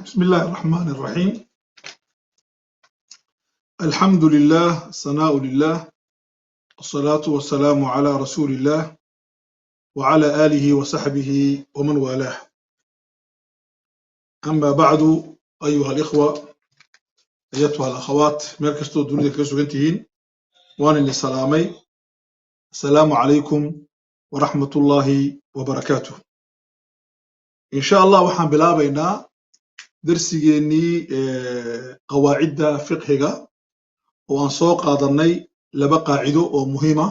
بسم الله الرحمن الرحيم. الحمد لله، ثناء لله، الصلاة والسلام على رسول الله وعلى آله وصحبه ومن والاه. أما بعد، أيها الإخوة، أيتها الأخوات، meel kastoo dunida kaga sugan tihiin waan idin salaamay. Asalaamu calaykum waraxmat ullaahi wabarakaatuh. In sha Allah waxaan bilaabaynaa darsigeennii qawaacidda fiqhiga oo aan soo qaadannay laba qaacido oo muhiima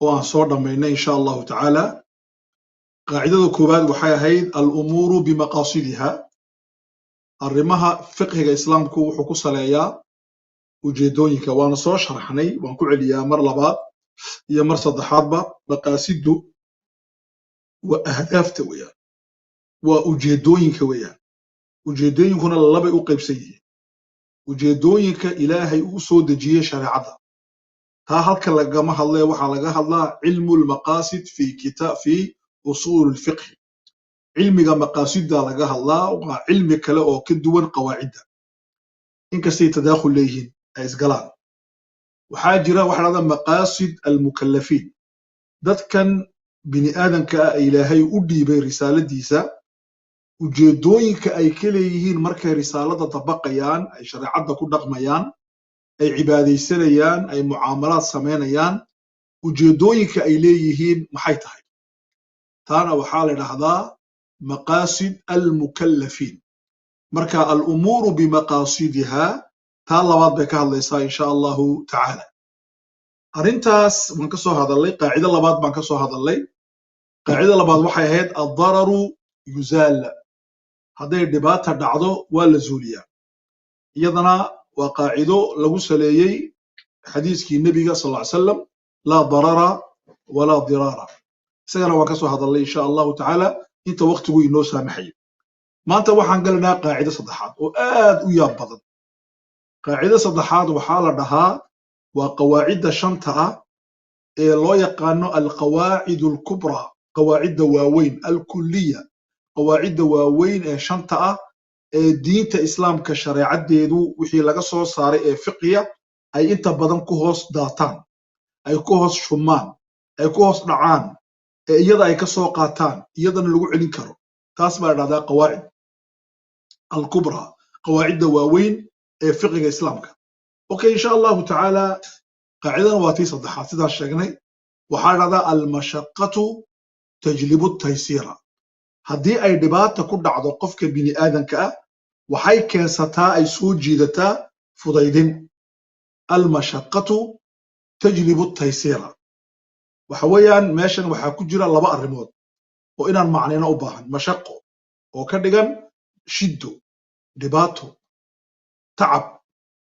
oo aan soo dhammaynay, in sha Allahu tacaala. Qaacidada koowaad waxay ahayd alumuuru bimaqaasidiha. Arrimaha fiqhiga Islaamku wuxuu ku saleeyaa ujeeddooyinka, waana soo sharaxnay. Waan ku celiyaa mar labaad iyo mar saddexaadba: maqaasiddu waa ahdaafta weeyaan, waa ujeeddooyinka weeyaan. Ujeeddooyinkuna labay u qaybsan yihiin: ujeeddooyinka Ilaahay uu soo dejiyey shareecadda, taa halka lagama hadlee, waxaa laga hadlaa cilmu lmaqaasid fi kita fi usuul lfiqhi. Cilmiga maqaasidda laga hadlaa, waa cilmi kale oo ka duwan qawaacidda, inkastay tadaakhul leeyihiin, ay isgalaan. Waxaa jira waxa dhahda maqaasid almukallafiin, dadkan bini aadanka ah Ilaahay u dhiibay risaaladiisa, ujeeddooyinka ay ka leeyihiin markay risaalada dabaqayaan, ay shareecadda ku dhaqmayaan, ay cibaadaysanayaan, ay mucaamalaad samaynayaan, ujeeddooyinka ay leeyihiin maxay tahay? Taana waxaa la dhahdaa maqaasid almukallafiin. Marka alumuuru bimaqaasidiha, taa labaad bay ka hadlaysaa, insha Allahu tacaala. Arrintaas waan ka soo hadallay. Qaacido labaad baan ka soo hadallay. Qaacida labaad waxay ahayd addararu yuzaal, hadday dhibaata dhacdo waa la zuuliyaa. Iyadana waa qaacido lagu saleeyey xadiiskii Nebiga sal ly salam, laa darara walaa diraara. Isagana waan ka soo hadalnay, insha Allahu tacaala, inta waktigu inoo saamaxayo. Maanta waxaan galaynaa qaacido saddexaad oo aad u yaab badan. Qaacido saddexaad waxaa la dhahaa waa qawaacidda shanta ah ee loo yaqaano alqawaacid alkubraa, qawaacidda waaweyn, alkuliya, qawaacidda waaweyn ee shanta ah ee diinta Islaamka shareecaddeedu wixii laga soo saaray ee fiqiya ay inta badan ku hoos daataan, ay ku hoos shummaan, ay ku hoos dhacaan, ee iyada ay ka soo qaataan, iyadana lagu celin karo. Taas baa la dhahdaa qawaacid alkubraa, qawaacidda waaweyn ee fiqiga Islaamka. Okay, insha Allahu tacaala, qaacidana waa tii saddexaad sidaas sheegnay. Waxaa la dhahdaa almashaqatu tajlibu taysiira. Haddii ay dhibaata ku dhacdo qofka bini aadanka ah, waxay keensataa, ay soo jiidataa fudaydin. Almashaqatu tajlibu taysiira waxa weeyaan, meeshan waxaa ku jira laba arrimood oo inaan macnayno u baahan: mashaqo oo ka dhigan shiddo, dhibaato, tacab,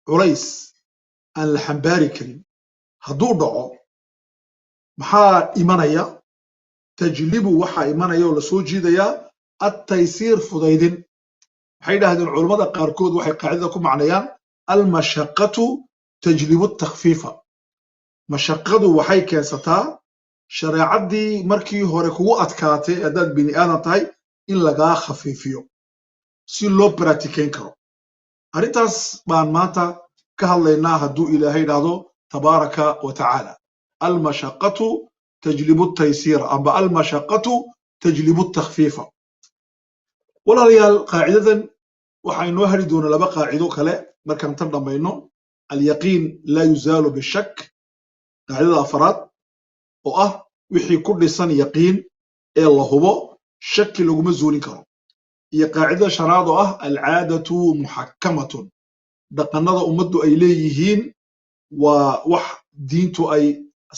culays aan la xambaari karin hadduu dhaco, maxaa imanaya? Tajlibu, waxaa imanaya oo lasoo jiidayaa attaysiir, fudaydin. Waxay yidhahdeen culummada qaarkood, waxay qaacidada ku macnayaan almashaqatu tajlibu takhfiifa. Mashaqadu waxay keensataa shareecaddii markii hore kugu adkaatay, haddaad bini aadan tahay, in lagaa khafiifiyo si loo bratikayn karo. Arrintaas baan maanta ka hadlaynaa, hadduu Ilaahay idhaahdo tabaaraka wa tacaala. Almashaqatu tajlibu taysiira amba almashaqatu tajlibu takhfiifa. Walaalayaal, qaacidadan waxaa inoo hari doona laba qaacido kale markaan tan dhammayno: alyaqiin laa yuzaalu bishak, qaacidada afaraad oo ah wixii ku dhisan yaqiin ee la hubo shaki laguma zuulin karo, iyo qaacidada shanaad oo ah alcaadatu muxakamatun, dhaqannada ummaddu ay leeyihiin waa wax diintu ay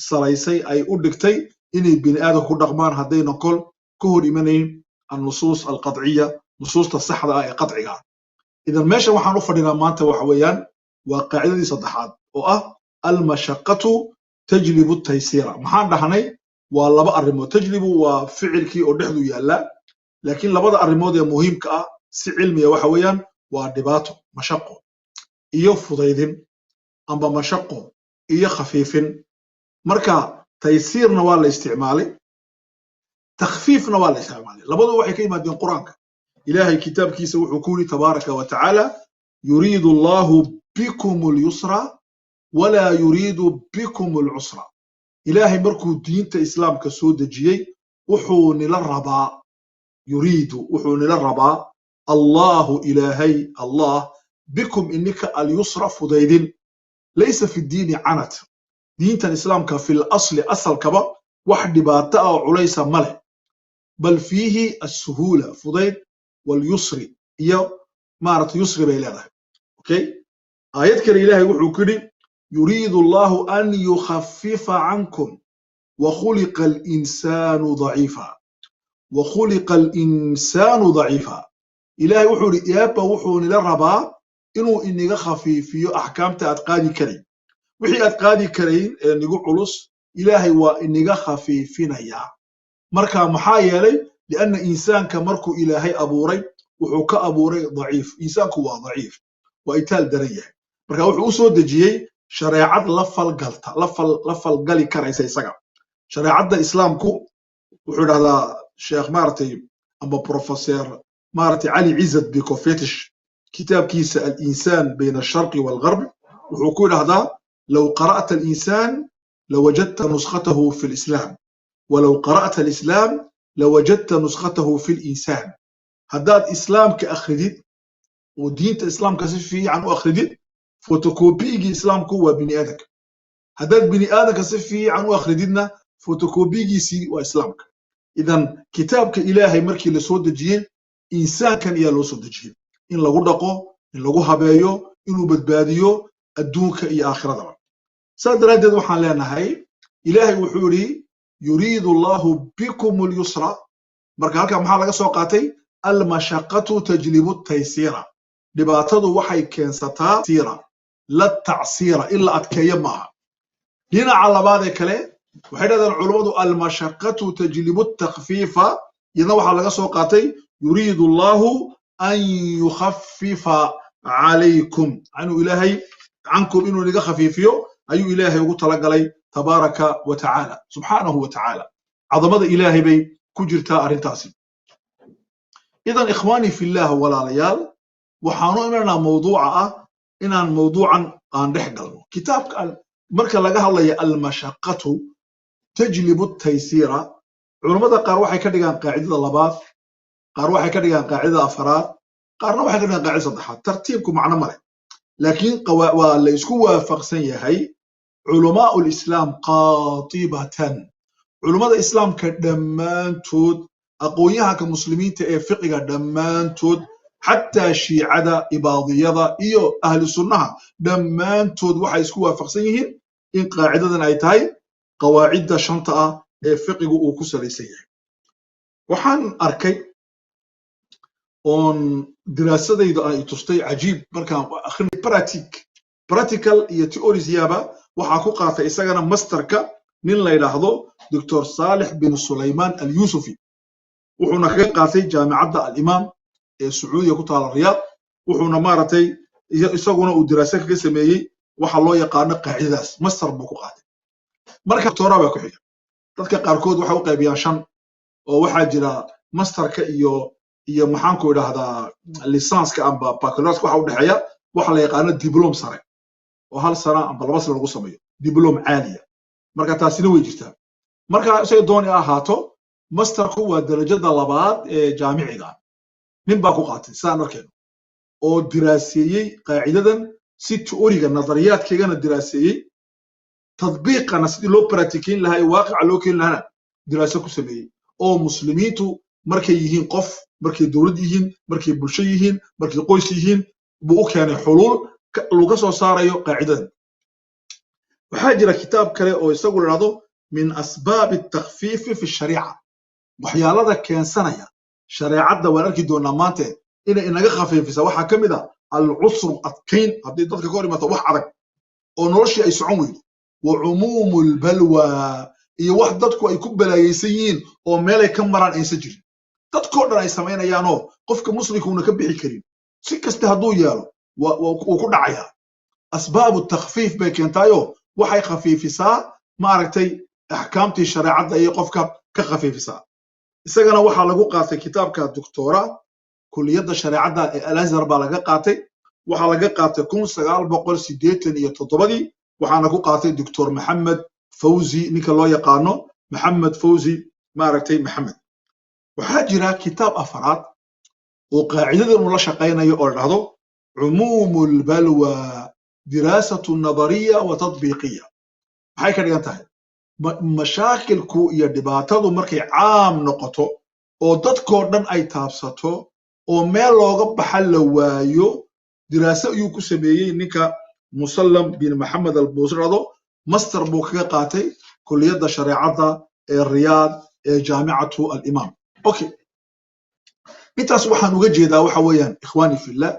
salaysay, ay u dhigtay inay bini aadamka ku dhaqmaan, haddayna kol ka hor imanayn annusuus alqadciya, nusuusta saxda ah ee qadciga ah. Idan meeshan waxaan u fadhinaa maanta waxa weeyaan waa qaacidadii saddexaad oo ah almashaqatu tajlibu taysiira. Maxaan dhahnay? Waa laba arrimood. Tajlibu waa ficilkii oo dhexdu yaalla, laakiin labada arrimood ee muhiimka ah si cilmiya waxa weeyaan waa dhibaato, mashaqo, iyo fudaydin, amba mashaqo iyo khafiifin. Marka taysiirna waa la isticmaalay, takhfiifna waa la isticmaalay, labadu waxay ka yimaadeen Qur-aanka. Ilaahay kitaabkiisa wuxuu ku yidhi tabaaraka wa tacaala: "Yuriidu Allahu bikum alyusra walaa yuriidu bikum alcusra." Ilaahay markuu diinta Islaamka soo dejiyey, wuxuu nila rabaa, yuriidu, wuxuu nila rabaa Allahu, Ilaahay Allah, bikum, ininka, alyusra, fudaydin. Laysa fi ddiini canat. Diintan Islaamka fi lasli, asalkaba, wax dhibaato ah oo culaysa ma leh, bal fiihi assuhuula, fudayd, walyusri, iyo maarata yusri bay leedahay. Okay, aayad kale Ilaahay wuxuu ku yidhi: "Yuriidu Allahu an yukhafifa cankum wakhuliqa alinsaanu daciifa." Wakhuliqa alinsaanu daciifa. Ilaahay wuxuu yidhi, Eebba wuxuu nila rabaa inuu iniga khafiifiyo axkaamta aad qaadi karayn. Wixii aad qaadi karayn ee nigu culus, Ilaahay waa iniga khafiifinayaa. Marka maxaa yeelay, lianna insaanka markuu Ilaahay abuuray, wuxuu ka abuuray daciif. Insaanku waa daciif, waa itaal daran yahay. Marka wuxuu u soo dejiyey shareecad la falgalta, la falgali karaysa isaga. Shareecadda Islaamku, wuxuu idhahdaa sheekh maaragtay amba professor maaragtay Cali Cizat Bikofetish kitaabkiisa Alinsaan bayna Alsharqi walgarb, wuxuu ku idhahdaa: "Low qara'ta alinsaan lawajadta nuskhatahu fi lislaam, walow qara'ta alislaam lawajadta nuskhatahu fi linsaan." Haddaad Islaamka akhridid oo diinta Islaamka si fiican u akhridid, fotokopigii Islaamku waa bini aadanka. Haddaad bini aadanka si fiican u akhrididna, fotokobigiisii waa Islaamka. Idan kitaabka Ilaahay markii la soo dejiyey, insaankan ayaa loo soo dejiyey in lagu dhaqo, in lagu habeeyo, inuu badbaadiyo adduunka iyo aakhiradaba. Saas daraaddeed waxaan leenahay, Ilaahay wuxuu yidhi: "Yuriidu Allahu bikum alyusra." Marka halkaa maxaa laga soo qaatay? Almashaqatu tajlibu taysiira. Dhibaatadu waxay keensataa siira, la tacsiira, in la adkeeyo maaha. Dhinaca labaad ee kale waxay dhahdeen culummadu: almashaqatu tajlibu takfiifa. Iyadna waxaa laga soo qaatay "yuriidu Allahu an yukhafifa calaykum", inuu Ilaahay, cankum, inuu inaga khafiifiyo ayuu Ilaahay ugu talagalay tabaaraka wa tacaala, subxaanahu wa tacaala. Cadamada Ilaahay bay ku jirtaa arrintaasi. Idan ikhwaani fillah, walaalayaal, waxaanu imanaynaa mawduuca ah inaan mawduucan aan dhex galno. Kitaabka marka laga hadlaya almashaqatu tajlibu taysiira, culammada qaar waxay ka dhigaan qaacidada labaad, qaar waxay ka dhigaan qaacidada afaraad, qaarna waxay ka dhigaan qaacidada saddexaad. Tartiibku macno ma leh, laakiin waa la isku waafaqsan yahay culamaa'u lislaam qaatibatan, culummada Islaamka dhammaantood, aqoon-yahanka Muslimiinta ee fiqiga dhammaantood, xataa Shiicada, Ibaadiyada iyo Ahlu Sunnaha dhammaantood waxay isku waafaqsan yihiin in qaacidadan ay tahay qawaacidda shanta ah ee fiqigu uu ku salaysan yahay. Waxaan arkay oon diraasadaydu ay tustay, cajiib, markaan akhrinay practical iyo theories-yaba, waxaa ku qaatay isagana masterka nin la yidhaahdo Doctor Saalix bin Sulayman Alyusufi. Wuxuuna kaga qaatay Jaamicadda Alimaam ee Sacuudiga ku taala Riyaad. Wuxuuna maaragtay isaguna uu diraase kaga sameeyey waxa loo yaqaano qaacidadaas. Master buu ku qaatay. Marka doctora baa ku xiga. Dadka qaarkood waxay u qaybiyaan shan, oo waxaa jira masterka iyo maxaanku idhahdaa lisanska amba baccalaureate. Waxa u dhexeeya waxa la yaqaano diplom sare, oo hal sana amba 2 sano lagu sameeyo, diplom caaliya. Marka taasina way jirtaa. Marka isaga dooni ahaato, masterku waa darajada labaad ee jaamiciga. Nin baa ku qaatay, sidaan arkayno, oo diraaseeyey qaacidadan si teoriga, nadariyaadkeygana diraaseeyey, tadbiiqana sidii loo bratikeyn lahaa ee waaqica loo keeni lahaana diraaso ku sameeyey, oo Muslimiintu markay yihiin qof, markay dowlad yihiin, markay bulsho yihiin, markay qoys yihiin, buu u keenay xuluul laga soo saarayo qaacidadan. Waxaa jira kitaab kale oo isagu la dhahdo Min Asbaabi Takfiifi fi Shariica, waxyaalada keensanaya shareecadda. Waan arki doonaa maante inay inaga khafiifisa. Waxaa ka mid a alcusru, adkayn. Haddii dadka ka hor imaato wax adag oo noloshii ay socon weydo, wa cumuumu lbalwa, iyo wax dadku ay ku balaayeysan yihiin oo meelay ka maraan aysan jirin, dadkoo dhan ay samaynayaanoo qofka muslimka uuna ka bixi karin, si kasta hadduu yeelo wuu ku dhacayaa. Asbaabu takhfiif bay keentaayo, waxay khafiifisaa maaragtay axkaamtii shareecadda ayay qofka ka khafiifisaa. Isagana waxaa lagu qaatay kitaabka doctora. Kuliyadda shareecadda ee Alazhar baa laga qaatay. Waxaa laga qaatay 1987-dii, waxaana ku qaatay Doctor Maxamed Fawzi, ninka loo yaqaano Maxamed Fawzi maaragtay Maxamed. Waxaa jira kitaab afaraad oo qaacidadan uu la shaqaynayo oo la dhahdo Cumuumu Lbalwa, Diraasatu Nadariya wa Tatbiiqiya. Maxay ka dhigan tahay? Mashaakilku iyo dhibaatadu markay caam noqoto oo dadkoo dhan ay taabsato oo meel looga baxa la waayo, diraase ayuu ku sameeyey ninka Musallam bin Maxamed Albuusrado. Master buu kaga qaatay kuliyadda shareecadda ee Riyaad ee Jaamicatu Alimaam. Okay, intaas waxaan uga jeedaa waxa weeyaan, ikhwaani fillah,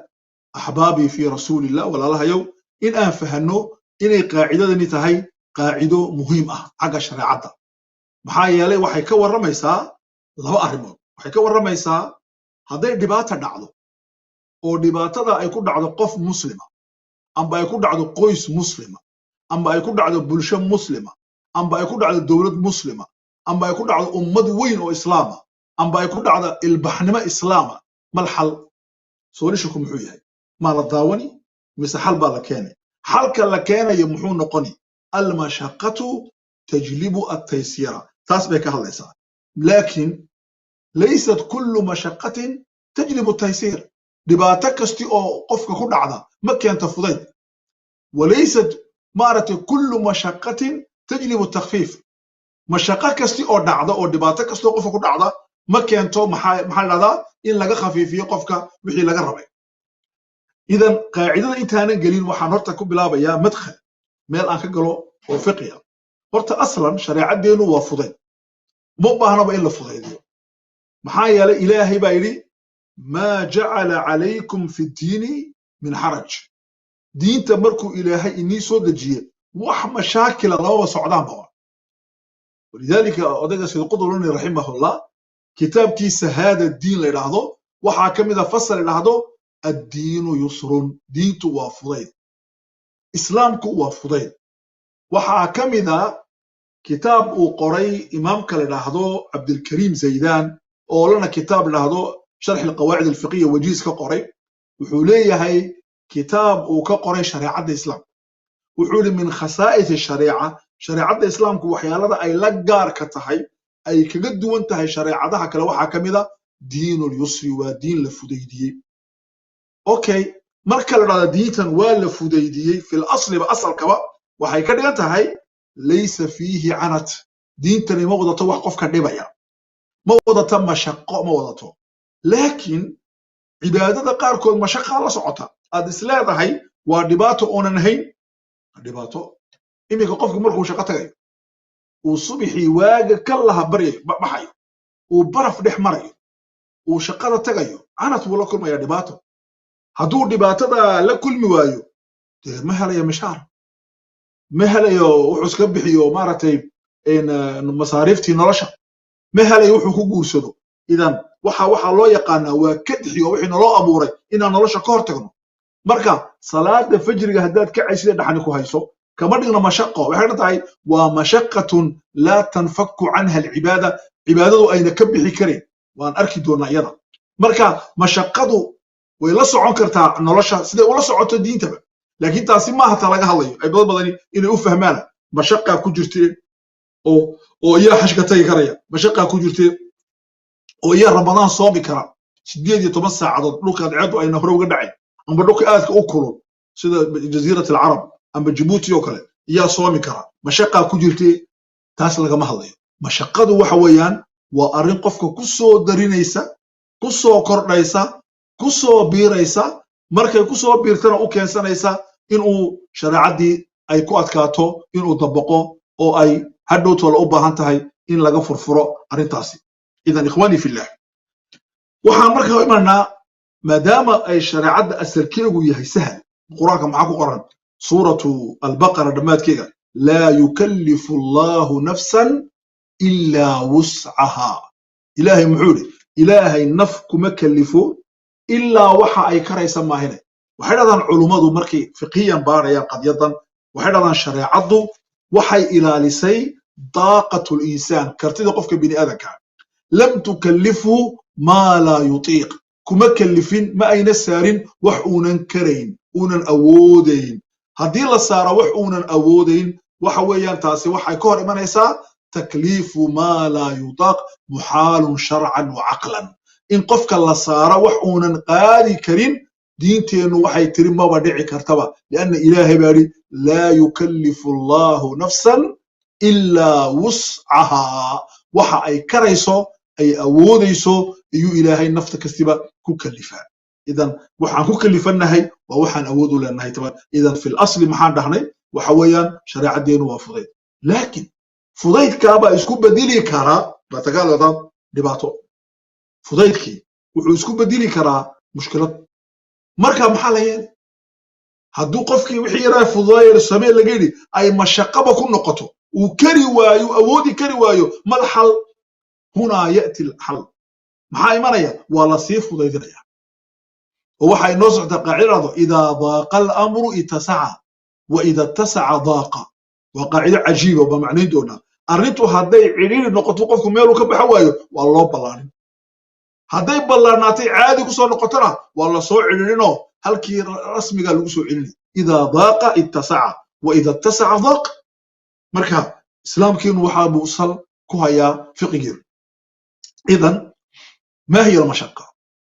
axbaabii fi rasuulillah, walaalahayow, in aan fahanno inay qaacidadani tahay qaacido muhiim ah xagga shareecadda. Maxaa yeelay, waxay ka warramaysaa laba arrimood. Waxay ka warramaysaa hadday dhibaata dhacdo oo dhibaatada ay ku dhacdo qof muslima, amba ay ku dhacdo qoys muslima, amba ay ku dhacdo bulsho muslima, amba ay ku dhacdo dowlad muslima, amba ay ku dhacdo ummad weyn oo islaama, amba ay ku dhacdo ilbaxnimo islaama, mal xal? Solutionku muxuu yahay? Maa la daawani mise xal baa la keenay? Xalka la keenayo muxuu noqoni? Almashaqatu tajlibu attaysiira, taas bay ka hadlaysaa. Laakiin laysat kullu mashaqatin tajlibu taysiir. Dhibaato kasti oo qofka ku dhacda ma keento fudayd. Walaysat maaragtay kullu mashaqatin tajlibu takhfiif. Mashaqo kasti oo dhacda oo dhibaato kastoo qofka ku dhacda ma keento, maxaa la dhahdaa, in laga khafiifiyo qofka wixii laga rabay. Idan qaacidada intaanan gelin, waxaan horta ku bilaabayaa madkhal, meel aan ka galo oo fiqiya. Horta aslan shareecaddeenu waa fudayd, uma baahnaba in la fudaydiyo. Maxaa yeelay, Ilaahay baa yidhi: "Maa jacala calaykum fi ddiini min xaraj." Diinta markuu Ilaahay inii soo dejiye, wax mashaakila lamaba socdaanba. Walidaalika odayga Sayid Qutb raximahullah, kitaabkiisa Haada Diin la yidhaahdo, waxaa ka mid a fasal la yidhaahdo "Addiinu yusrun". Diintu waa fudayd, islaamku waa fudayd. Waxaa ka mid a kitaab uu qoray imaamka la yidhaahdo Cabdilkariim Zaydaan, oo lana kitaab la dhahdo Sharx Alqawaacid Alfiqiya wajiis ka qoray. Wuxuu leeyahay kitaab uu ka qoray shareecadda islaamka. Wuxuu yidhi: min khasaa'is shariica, shareecadda islaamku waxyaalada ay la gaarka tahay, ay kaga duwan tahay shareecadaha kale, waxaa ka mid a diinul yusri, waa diin la fudaydiyey. Okay, marka la dhahdo diintan waa la fudaydiyey, fil asliba, asalkaba waxay ka dhigan tahay laysa fiihi canat. Diintani ma wadato wax qofka dhibaya, ma wadato mashaqo, ma wadato. Laakiin cibaadada qaarkood mashaqaa la socota, aad is leedahay waa dhibaato oonan ahayn dhibaato. Iminka qofku markuu shaqo tagayo, uu subixii waaga ka laha baryayo, baxayo, uu baraf dhex marayo, uu shaqada tagayo, canad buu la kulmaya, dhibaato. Hadduu dhibaatada la kulmi waayo, dee ma helayo mishaar, ma helayo wuxuu iska bixiyo maaragtay masaariiftii nolosha, ma helayo wuxuu ku guursado. Idan waxa loo yaqaanaa waa kadxi oo wixii naloo abuuray inaan nolosha ka hor tagno. Marka salaada fajriga haddaad kacaysid dhaxani ku hayso, kama dhigno mashaqo. Waxay ka tahay waa mashaqatun laa tanfaku canha alcibaada, cibaadadu ayna ka bixi karin. Waan arki doonaa iyada. Marka mashaqadu way la socon kartaa nolosha siday ula socoto diintaba, laakiin taasi maaha ta laga hadlayo ay dad badani inay u fahmaan. Mashaqaa ku jirte oo iyaa xashka tagi karaya, mashaqaa ku jirte oo iyaa Ramadaan soomi kara 18 saacadood dhulka cadceedu ayna hore uga dhacayn, amba dhulka aadka u kulul sida Jaziirat Alcarab amba Jabuuti oo kale iyaa soomi kara, mashaqaa ku jirte. Taas lagama hadlayo. Mashaqadu waxa weeyaan waa arrin qofka ku soo darinaysa, ku soo kordhaysa, ku soo biiraysa. Markay ku soo biirtana u keensanaysa inuu shareecaddii ay ku adkaato inuu dabaqo oo ay hadhowtoola u baahan tahay in laga furfuro arrintaasi. Idan ikhwaani fillah, waxaan markaa imanaa, maadaama ay shareecadda asalkeegu yahay sahal, Qur-aanka maxaa ku qoran? Suuratu Albaqara dhammaadkeega: "Laa yukallifu Allahu nafsan ilaa wuscaha." Ilaahay muxuu yidhi? Ilaahay naf kuma kalifo ilaa waxa ay karaysa maahine. Waxay dhahdaan culummadu markay fiqiyan baarayaan qadyadan, waxay dhahdaan shareecaddu waxay ilaalisay daaqatu linsaan, kartida qofka bini aadanka. Lam tukallifhu maa laa yutiiq, Kuma kalifin, ma ayna saarin wax uunan karayn, uunan awoodayn. Haddii la saaro wax uunan awoodayn, waxa weeyaan taasi waxay ka hor imanaysaa takliifu maa laa yutaaq muxaalun sharcan wa caqlan. In qofka la saaro wax uunan qaadi karin, diinteennu waxay tiri maba dhici kartaba, lianna Ilaahay baa yidhi: "Laa yukallifu Allahu nafsan ilaa wuscahaa." Waxa ay karayso, ay awoodayso, ayuu Ilaahay nafta kastiba ku kalifaa. Idan waxaan ku kalifannahay waa waxaan awood u leenahay taban. Idan fi lasli maxaan dhahnay? Waxa weeyaan shareecaddeenu waa fudayd, laakiin fudaydkaabaa isku bedeli karaa batagaalada dhibaato. Fudaydkii wuxuu isku bedeli karaa mushkilad. Marka maxaa la yeelay hadduu qofkii wixii yaraa fududaayar samee laga yidhi ay mashaqaba ku noqoto, uu kari waayo, awoodi kari waayo? Mal xal? Hunaa ya'ti alxal. Maxaa imanaya? Waa la sii fudaydinaya, oo waxaa inoo socota qaacidado: idaa daaqa alamru itasaca, wa ida ittasaca daaqa. Waa qaacido cajiiba, baa macnayn doonaa. Arrintu hadday cidhiiri noqoto, qofku meeluu ka baxa waayo, waa loo ballaarin. Hadday ballaarnaatay, caadi ku soo noqotona, waa la soo cidhiirinoo halkii rasmiga lagu soo celinay. Idaa daaqa ittasaca, wa ida ittasaca daaq. Marka islaamkiinu waxaa buu sal ku hayaa fiqigeenu. Idan ma hiya almashaqa?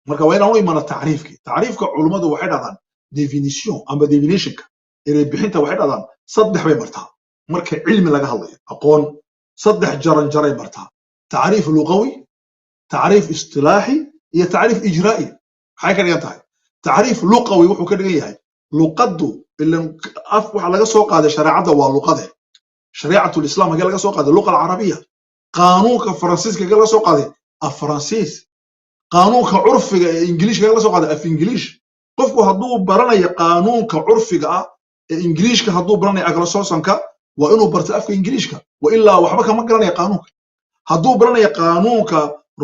Marka waa inaan u imana tacriifkii. Tacriifka culummadu waxay dhahdaan definition ama definitionka, erey bixinta, waxay dhahdaan saddex bay martaa. Marka cilmi laga hadlayo, aqoon saddex jaran jaray martaa: tacriif luqawi, tacriif istilaaxi iyo tacriif ijraa'i. Maxay ka dhigan tahay tacriif luqawi? Wuxuu ka dhigan yahay luqaddu, ilan af waxa laga soo qaaday shareecadda waa luqade. Shariicatu lislaam hagee laga soo qaaday? Luqa alcarabiya. Qaanuunka Faransiiska hagee laga soo qaaday? Af Faransiis. Qaanuunka curfiga ee Ingiliishka hagee laga soo qaaday? Af Ingiliish. Qofku hadduu baranayo qaanuunka curfiga ah ee Ingiliishka, hadduu baranayo Anglo-Saxonka, waa inuu barto afka Ingiliishka, wa ilaa waxba kama garanaya qaanuunka. Hadduu baranayo qaanuunka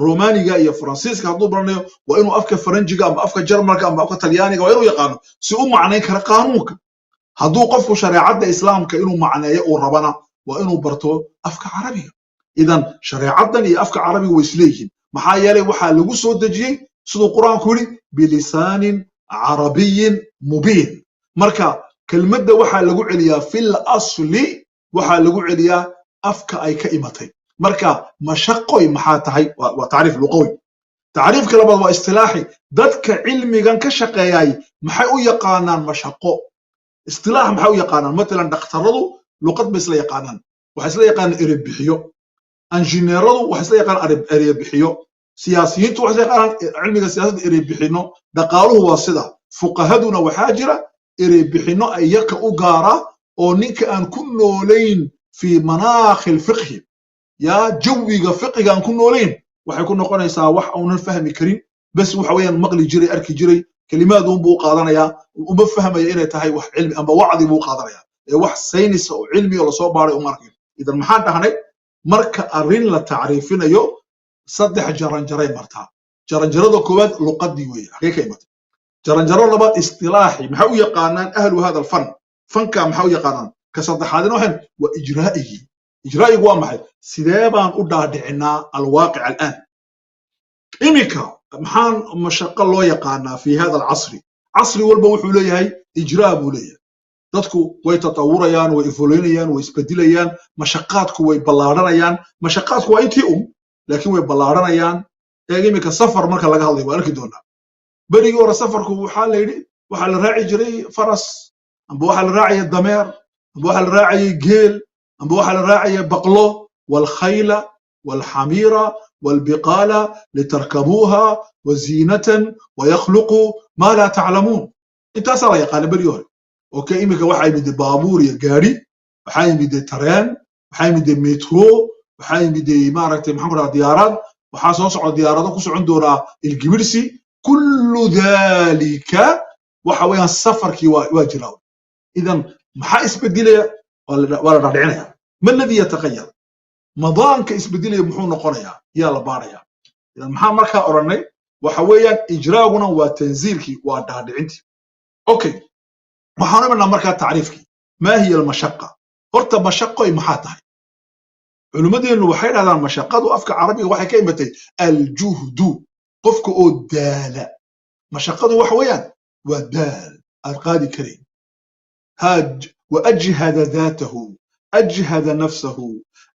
Romaniga iyo Faransiiska hadduu baranayo, waa inuu afka Faranjiga ama afka Jarmalka ama afka Talyaaniga waa inuu yaqaano, si u macnayn kara qaanuunka. Hadduu qofku shareecadda Islaamka inuu macneeyo uu rabana, waa inuu barto afka Carabiga. Idan shareecaddan iyo afka Carabiga way isleeyihiin. Maxaa yeelay waxaa lagu soo dejiyey, siduu Qur-aanku yidhi, bilisaanin carabiyin mubiin. Marka kelmadda waxaa lagu celiyaa, fil asli waxaa lagu celiyaa afka ay ka imatay. Marka mashaqoy maxaa tahay? Waa tacriif luqawi. Tacriifka labaad waa istilaaxi. Dadka cilmigan ka shaqeeyay maxay u yaqaanaan mashaqo? Istilaax maxay u yaqaanaan? Matalan dhakhtaradu luqad bay isla yaqaanaan, waxay isla yaqaanaan erebixiyo. Injineeradu waxay isla yaqaanaan erebixiyo. Siyaasiyiintu waxay isla yaqaanaan cilmiga siyaasadda erebixino. Dhaqaaluhu waa sida. Fuqahaduna waxaa jira erebixino iyaka u gaara, oo ninka aan ku noolayn fi manaakhi alfiqhi, yaa jawiga fiqiga aan ku noolayn, waxay ku noqonaysaa wax uunan fahmi karin. Bes waxa weeyaan maqli jiray, arki jiray, kelimaad uun buu u qaadanayaa, uma fahmaya inay tahay wax cilmi amba wacdi buu u qaadanaya, ee wax saynis oo cilmi oo lasoo baaray uma arkayo. Idan maxaan dhahnay? Marka arrin la tacriifinayo, saddex jaranjaray martaa. Jaranjarada koowaad luqadii weeye, xagee ka imatay? Jaranjaro labaad istilaaxi, maxay u yaqaanaan ahlu hada alfan, fanka maxay u yaqaanaan? Ka saddexaadina waxaan waa ijraa'igii. Ijraa'igu waa maxay? Sidee baan u dhaadhicinaa alwaaqic al'aan? Iminka maxaan mashaqo loo yaqaanaa fi hada alcasri? Casri walba wuxuu leeyahay ijraa buu leeyahay. Dadku way tatawurayaan, way evoluinayaan, way isbedilayaan, mashaqaadku way ballaadhanayaan. Mashaqaadku waa intii laakiin way ballaadhanayaan. Eeg, iminka safar marka laga hadlayo, waa arki doonaa. Berigii hore safarku waxaa la yidhi waxaa la raaci jiray faras, amba waxaa la raacaya dameer, amba waxaa la raacayay geel, amba waxaa la raacaya baqlo. Waalkhayla waalxamiira waalbiqaala litarkabuuha waziinatan wayakhluqu maa laa taclamuun. Intaasaa la yaqaana berigii hore. Okay, iminka waxaa yimid baabuur iyo gaari, waxaa yimid tareen, waxaa yimid metro, waxaa yimid, maaragtay, maxaan ku dhahaa, diyaarad. Waxaa soo socda diyaarado ku socon doonaa ilgibirsi. Kullu dhalika waxa weeyaan safarkii waa jiraa. Idan maxaa isbedelaya? Waa la dhaadhicinaya. Ma alladhi yataqayar? Madaanka isbedelaya muxuu noqonayaa? Yaa la baaraya. Idan maxaa markaa odhanay? Waxa weeyaan ijraaguna waa tanziilkii, waa dhaadhicintii. Okay, waxaan imanaa markaa tacriifkii. Maa hiya almashaqa? Horta mashaqoy maxaa tahay? Culimmadeennu waxay dhahdaan mashaqadu afka Carabiga waxay ka imatay aljuhdu, qofka oo daala. Mashaqadu waxa weeyaan waa daal aad qaadi karayn. Haaj waajhada daatahu, ajhada nafsahu,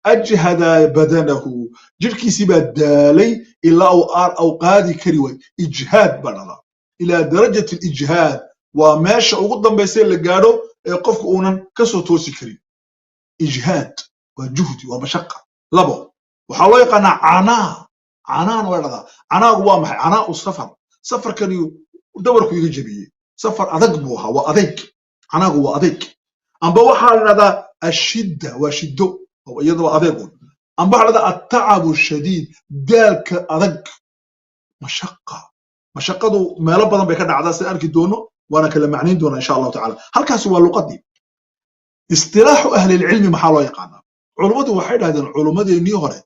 ajhada badanahu, jirhkiisii baa daalay ilaa uu au qaadi kari waay. Ijhaad baa dhalaa, ilaa darajat alijhaad, waa meesha ugu dambaysa la gaadho ee qofku uunan ka soo toosi karin. Ijhaad waa juhdi, waa mashaqa. Labo, waxaa loo yaqaanaa canaa. Canaana waa dhahdaa. Canaagu waa maxay? Canaau safar. Safarkani dhabarku iga jebiyey, safar adag buu ahaa, waa adayg. Canaagu waa adayg. Amba waxaa la dhahdaa ashidda, waa shiddo, iyada waa adeeg un. Amba waxaa la dhahdaa attacabu shadiid, daalka adag. Mashaqa, mashaqadu meelo badan bay ka dhacdaa, sida arki doono, waana kala macnayn doonaa insha Allahu tacala. Halkaasi waa luqadii. Istilaaxu ahlilcilmi maxaa loo yaqaanaa? Culummadu waxay dhahdeen, culummadeennii hore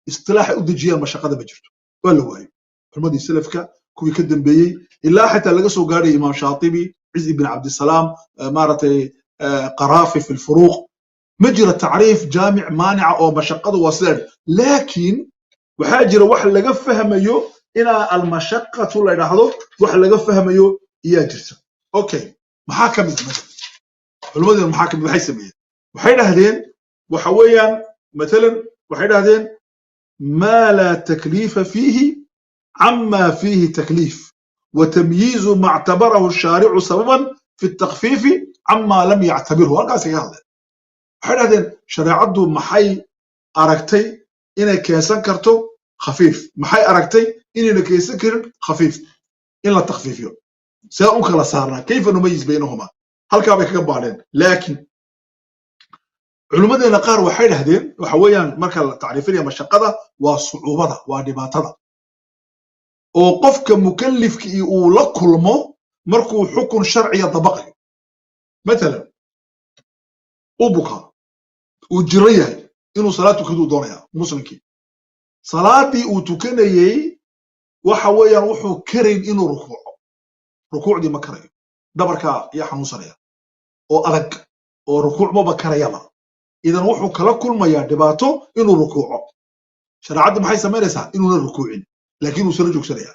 istilaaxay u dejiyaan mashaqada ma jirto, waa la waayey. Culummadii salafka, kuwii ka dambeeyey, ilaa xitaa laga soo gaadhay Imaam Shaatibi, Ciz ibn Cabdisalaam, maaragtay, Qaraafi fi lfuruuq, ma jiro tacriif jaamic maanica oo mashaqadu waa sidaa. Laakiin waxaa jira wax laga fahmayo inaa almashaqatu la idhaahdo, wax laga fahmayo iyaa jirta. Okay, maxaa ka mid a mathalan culimmadeenu? Maxaa kamid waxay sameeyeen? Waxay dhahdeen, waxa weeyaan mathalan, waxay dhahdeen: ما لا تكليف فيه عما فيه تكليف، وتمييز ما اعتبره الشارع سببا في التخفيف عما لم يعتبره. Halkaas kaga hadleen. Waxay dhahdeen, shareecaddu maxay aragtay inay keensan karto khafiif, maxay aragtay inayna keensan karin khafiif, in la takhfiifiyo, see u kala saarnaa? كيف نميز بينهما؟ Halkaa bay kaga baadheen. Laakiin culimmadeena qaar waxay dhahdeen, waxa weeyaan marka la tacriifinaya mashaqada, waa sucuubada, waa dhibaatada oo qofka mukallifkii uu la kulmo markuu xukun sharciya dabaqayo. Matalan, uu bukaa, uu jiro yahay, inuu salaad tukaduu doonaya muslimkii. Salaadii uu tukanayey, waxa weeyaan, wuxuu karayn inuu rukuuco, rukuucdii ma karayo, dhabarkaa ayaa xanuunsanaya oo adag oo rukuuc maba karayaba. Idan wuxuu kala kulmayaa dhibaato inuu rukuuco. Shareecaddu maxay samaynaysaa? Inuuna rukuucin, laakiin uu sala joogsanaya.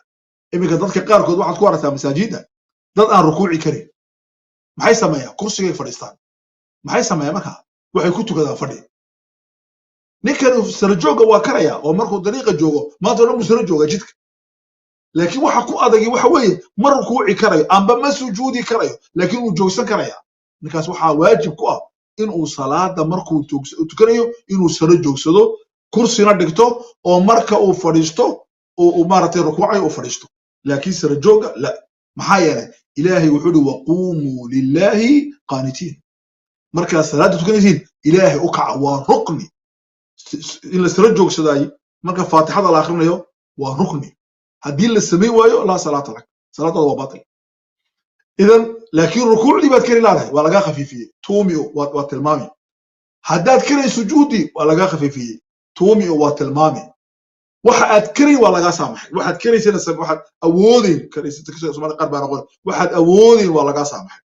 Iminka dadka qaarkood waxaad ku aragtaa masaajidda dad aan rukuuci karin. Maxay sameeyaan? Kursigay fadhiistaan. Maxay sameeyaan markaa? Waxay ku tukadaan fadhi. Ninkan sara joogga waa karaya, oo markuu dariiqa joogo maanta o dhan buu sara joogaa jidka, laakiin waxa ku adagi waxa weeye ma rukuuci karayo amba ma sujuudi karayo, laakiin wuu joogsan karaya. Ninkaas waxaa waajib ku ah inuu salaada markuu tukanayo inuu saro joogsado, kursina dhigto, oo marka uu fadhiisto uu maaragtay rukuucayo uu fadhiisto, laakiin sara joogga la. Maxaa yeelay, Ilaahay wuxuu uhi: وقوموا لله قانتين. Markaad salaada tukanaysiin, Ilaahay u kaca. Waa rukni in la sara joogsadaay marka Faatixada la akhrinayo, waa rukni. Haddii la samayn waayo, لا صلاة لك, salaadaada waa batil. Idan laakiin rukuucdii baad kari laadahay, waa lagaa khafiifiyey, tuumio waa tilmaami. Haddaad karayn sujuuddii, waa lagaa khafiifiyey, tuumio waa tilmaami. Waxa aad karayn waa lagaa saamaxay. Waxaad karaysana, waxaad awoodeyn karaysa, qaar baa noqon, waxaad awoodeyn waa lagaa saamaxay,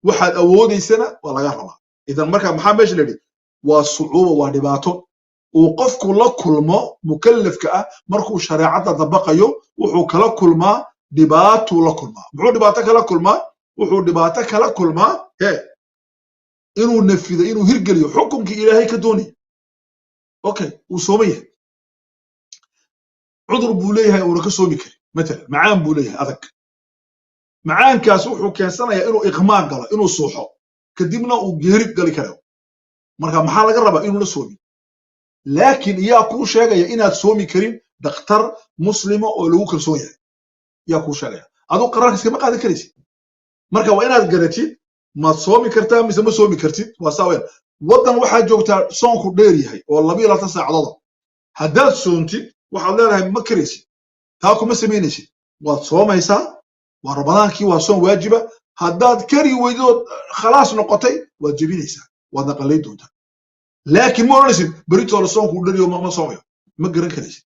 waxaad awoodeysana waa lagaa rabaa. Idan marka maxaa meesha la yidhi? Waa sucuuba, waa dhibaato uu qofku la kulmo mukallafka ah markuu shareecadda dabaqayo. Wuxuu kala kulmaa dhibaatuu la kulmaa. Muxuu dhibaato kala kulmaa? Wuxuu dhibaato kala kulmaa he inuu nafido, inuu hirgeliyo xukunkii Ilaahay ka doonaya. Okay, wuu sooman yahay, cudur buu leeyahay uuna ka soomi karin. Matalan, macaan buu leeyahay adag. Macaankaas wuxuu keensanayaa inuu iqmaa galo, inuu suuxo, kadibna uu geeri gali karo. Marka maxaa laga rabaa? Inuuna soomin. Laakiin iyaa kuu sheegaya inaad soomi karin? Dhakhtar muslima oo lagu kalsoon yahay yaa kuu sheegaya. Aduu qaraarka iskama qaadan karaysid. Marka waa inaad garatid, maad soomi kartaa mise ma soomi kartid? Waa saa weyn. Waddan waxaad joogtaa soonku dheer yahay oo 22 saacadooda. Haddaad soontid, waxaad leedahay ma karaysid, taa kuma samaynaysid, waad soomaysaa. Waa Ramadaankii, waa soon waajiba. Haddaad kari weydood khalaas noqotay, waad jebinaysaa, waadna qalayn doontaa. Laakiin ma odhanaysid beritoola soonku dheriyo ma soomayo, ma garan karaysid.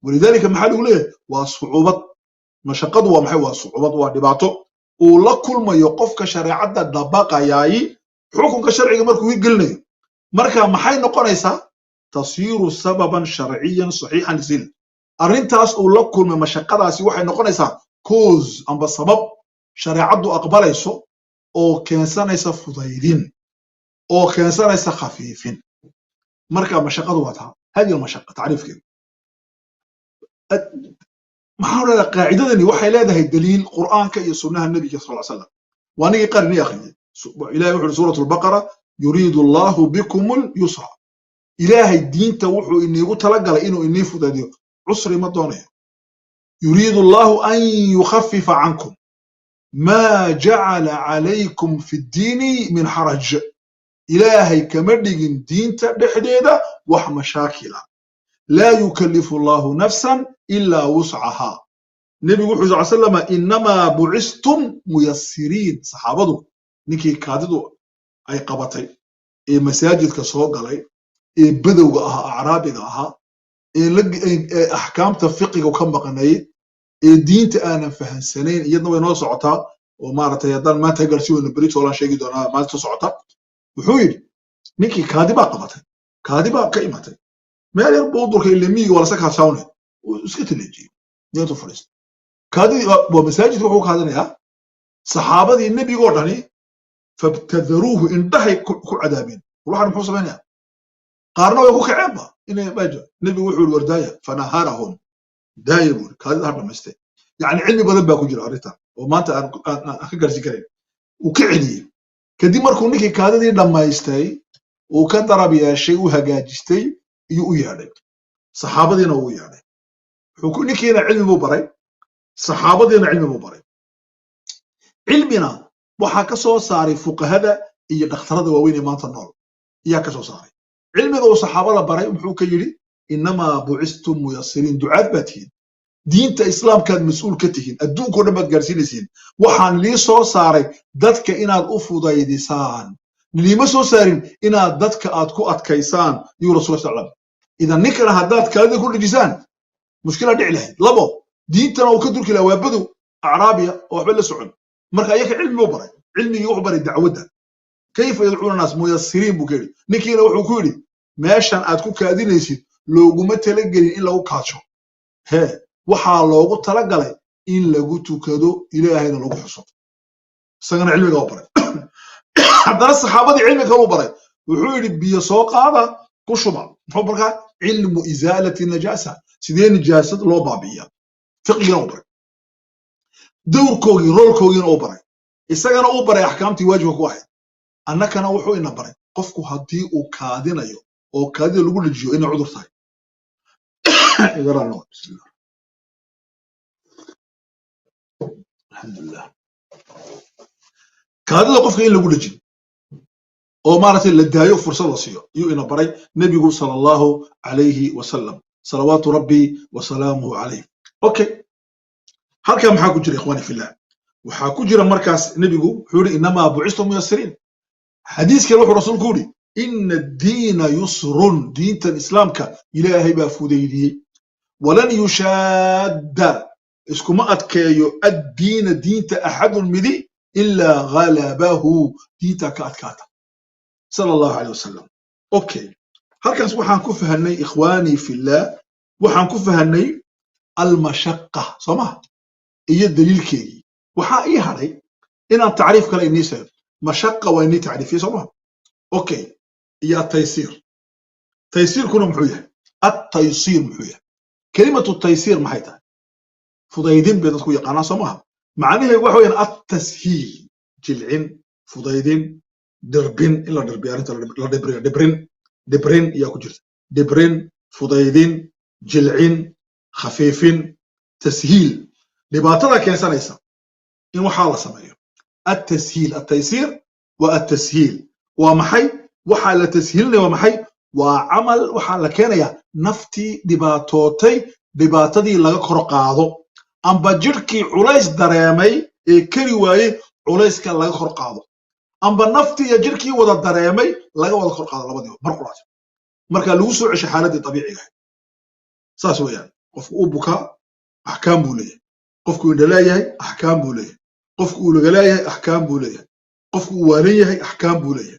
ولذلك maxaa lagu leeyahay? Waa sucuubad. Mashaqadu waa maxay? Waa sucuubad, waa dhibaato uu la kulmayo qofka shareecadda dabaqayaayi xukunka sharciga markuu hirgelinayo. Marka maxay noqonaysaa? تصير سببا شرعيا صحيحا لsil. Arrintaas uu la kulmay, mashaqadaasi, waxay noqonaysaa Cause amba sabab shareecaddu aqbalayso oo keensanaysa fudaydin oo keensanaysa khafiifin. Marka mashaqadu waa taa. Hadihi almashaqa tacriifkeedu maxaa odhahdaa? Qaacidadani waxay leedahay daliil Qur'aanka iyo sunnaha Nebiga sal slam. Waa nigii qarini akhriyey. Ilahay wuxu uhi Suurat Albaqara: yuriidu Allahu bikum lyusra. Ilaahay diinta wuxuu iniigu talagalay inuu inii fudaydiyo, cusri ma doonayo. Yuriidu Allahu an yukhafifa cankum, ma jacala calaykum fi ddiini min xaraj. Ilaahay kama dhigin diinta dhexdeeda wax mashaakila. Laa yukallifu Allahu nafsan ilaa wuscaha. Nebigu wuxuu sal slama: innamaa bucistum muyasiriin. Saxaabadu ninkii kaadidu ay qabatay ee masaajidka soo galay ee badowga ahaa, acraabiga ahaa, ee axkaamta fiqiga ka maqnayd, ee diinta aanan fahansanayn, iyadna way noo socotaa oo maaragtay haddaan maanta gaarsiin weyno beri toolaan sheegi doonaa maalinta socota. Wuxuu yidhi ninkii kaadi baa qabatay, kaadi baa ka imatay, meel yar buu durka, ile miyiga waa lasa kaashawnay, uu iska taleejiyey, intuu fadhiistay kaadidii waa masaajidka wuxuu kaadinayaa. Saxaabadii nebigoo dhani fabtadaruuhu, indhahay ku cadaabeen. Waxaan muxuu samaynayaa? Qaarna way ku kaceenba inay bajo. Nebigu wuxuu yidhi: wardaaya. Fanaharahum, daaya buu yidhi, kaadida ha dhamaystay. Yani cilmi badan baa ku jira arrintan oo maanta aan ka gaarsiin karayn. Uu ka celiyey. Kadib markuu ninkii kaadidii dhammaystay, uu ka darab yeeshay, u hagaajistay, iyuu u yeedhay saxaabadiina. Uu yeedhay, ninkiina cilmi buu baray, saxaabadiina cilmi buu baray. Cilmina waxaa ka soo saaray fuqahada iyo dhakhtarada waaweyn ee maanta nool ayaa ka soo saaray. Cilmiga uu saxaabada baray muxuu ka yidhi? Innamaa bucistum muyasiriin. Ducaad baa tihiin, diinta islaamkaad mas-uul ka tihiin, adduunkao dhan baad gaarsiinaysiin. Waxaan lii soo saaray dadka inaad u fudaydisaan, liima soo saarin inaad dadka aad ku adkaysaan, yuu rasul slam. Idan ninkana haddaad kaadida ku dhejisaan, mushkilaa dhici lahayd. Labo, diintana uu ka durki lahaa, waa badow acraabiya oo waxba la socon. Marka ayaka cilmi buu baray. Cilmigii wuxuu baray dacwadda, kayfa yadcuuna naas muyasiriin buu ka yidhi. Ninkiina wuxuu ku yidhi: meeshan aad ku kaadinaysid looguma talagelin in lagu kaadsho, hee waxaa loogu talagalay in lagu tukado, Ilaahayna lagu xuso. Isagana cilmiga u baray. Haddana saxaabadii cilmi kaluu baray. Wuxuu yidhi: biyo soo qaada, ku shuba. Muxuu markaa? Cilmu isaalati najaasa, sidee nijaasad loo baabi'iya, fiqigina u baray, dowrkoogii, roolkoogiina uu baray, isagana uu baray axkaamtii waajibka ku ahayd. Annakana wuxuu ina baray qofku haddii uu kaadinayo oo kaadida lagu dhejiyo inay cudur tahay. Bismillah, alxamdulilah. Kaadida qofka in lagu dhejin oo maaragtay la daayo, fursad la siiyo, iyuu ina baray nebigu sala Allahu calayhi wasalam, salawaatu rabbi wa salaamuhu calayh. Okay, halkaa maxaa ku jira, ikhwani fillah? Waxaa ku jira markaas nebigu wuxuu yidhi: innamaa bucistu muyasiriin. Xadiis kale wuxuu rasuulku yidhi: ina addiina yusrun. Diintan islaamka Ilaahay baa fudaydiyey. Walan yushaadda, iskuma adkeeyo, addiina, diinta, axadun midi ilaa ghalabahu, diintaa ka adkaata, sala Allahu aleyh wasalam. Okay, halkaas waxaan ku fahanay, ikhwaanii fillah, waxaan ku fahanay almashaqa, soo maha, iyo daliilkeegii. Waxaa ii hadhay inaan tacriif kale inii sheego. Mashaqa waa inii tacriifiyey, soo maha? Okay, iyo ataysiir. Taysiirkuna muxuu yahay? Attaysiir muxuu yahay? Kelimatu taysiir maxay tahay? Fudaydin bay dadku yaqaanaan, soo maha? Macnaheedu waxa weeyaan attashiil, jilcin, fudaydin, dhirbin, in la dhirbiyo arrinta, la dhibriyo, dhibrin, dhibrin iyaa ku jirta, dhibrin, fudaydin, jilcin, khafiifin, tashiil. Dhibaatada keensanaysa in waxaa la sameeyo attashiil. Attaysiir waa attashiil. Waa maxay waxaa la tashiilinaya? Waa maxay? Waa camal waxaa la keenayaa naftii dhibaatootay dhibaatadii laga kor qaado, amba jidhkii culays dareemay ee keri waayey culayska laga kor qaado, amba naftii iyo jidhkii wada dareemay laga wada kor qaado, labadiiba mar quraas marka lagu soo cesho xaaladdii dabiiciga ahayd. Saas weeyaan. Qofku uu bukaa axkaam buu leeyahay, qofku indha leeyahay axkaam buu leeyahay, qofku uu laga leeyahay axkaam buu leeyahay, qofku uu waalan yahay axkaam buu leeyahay,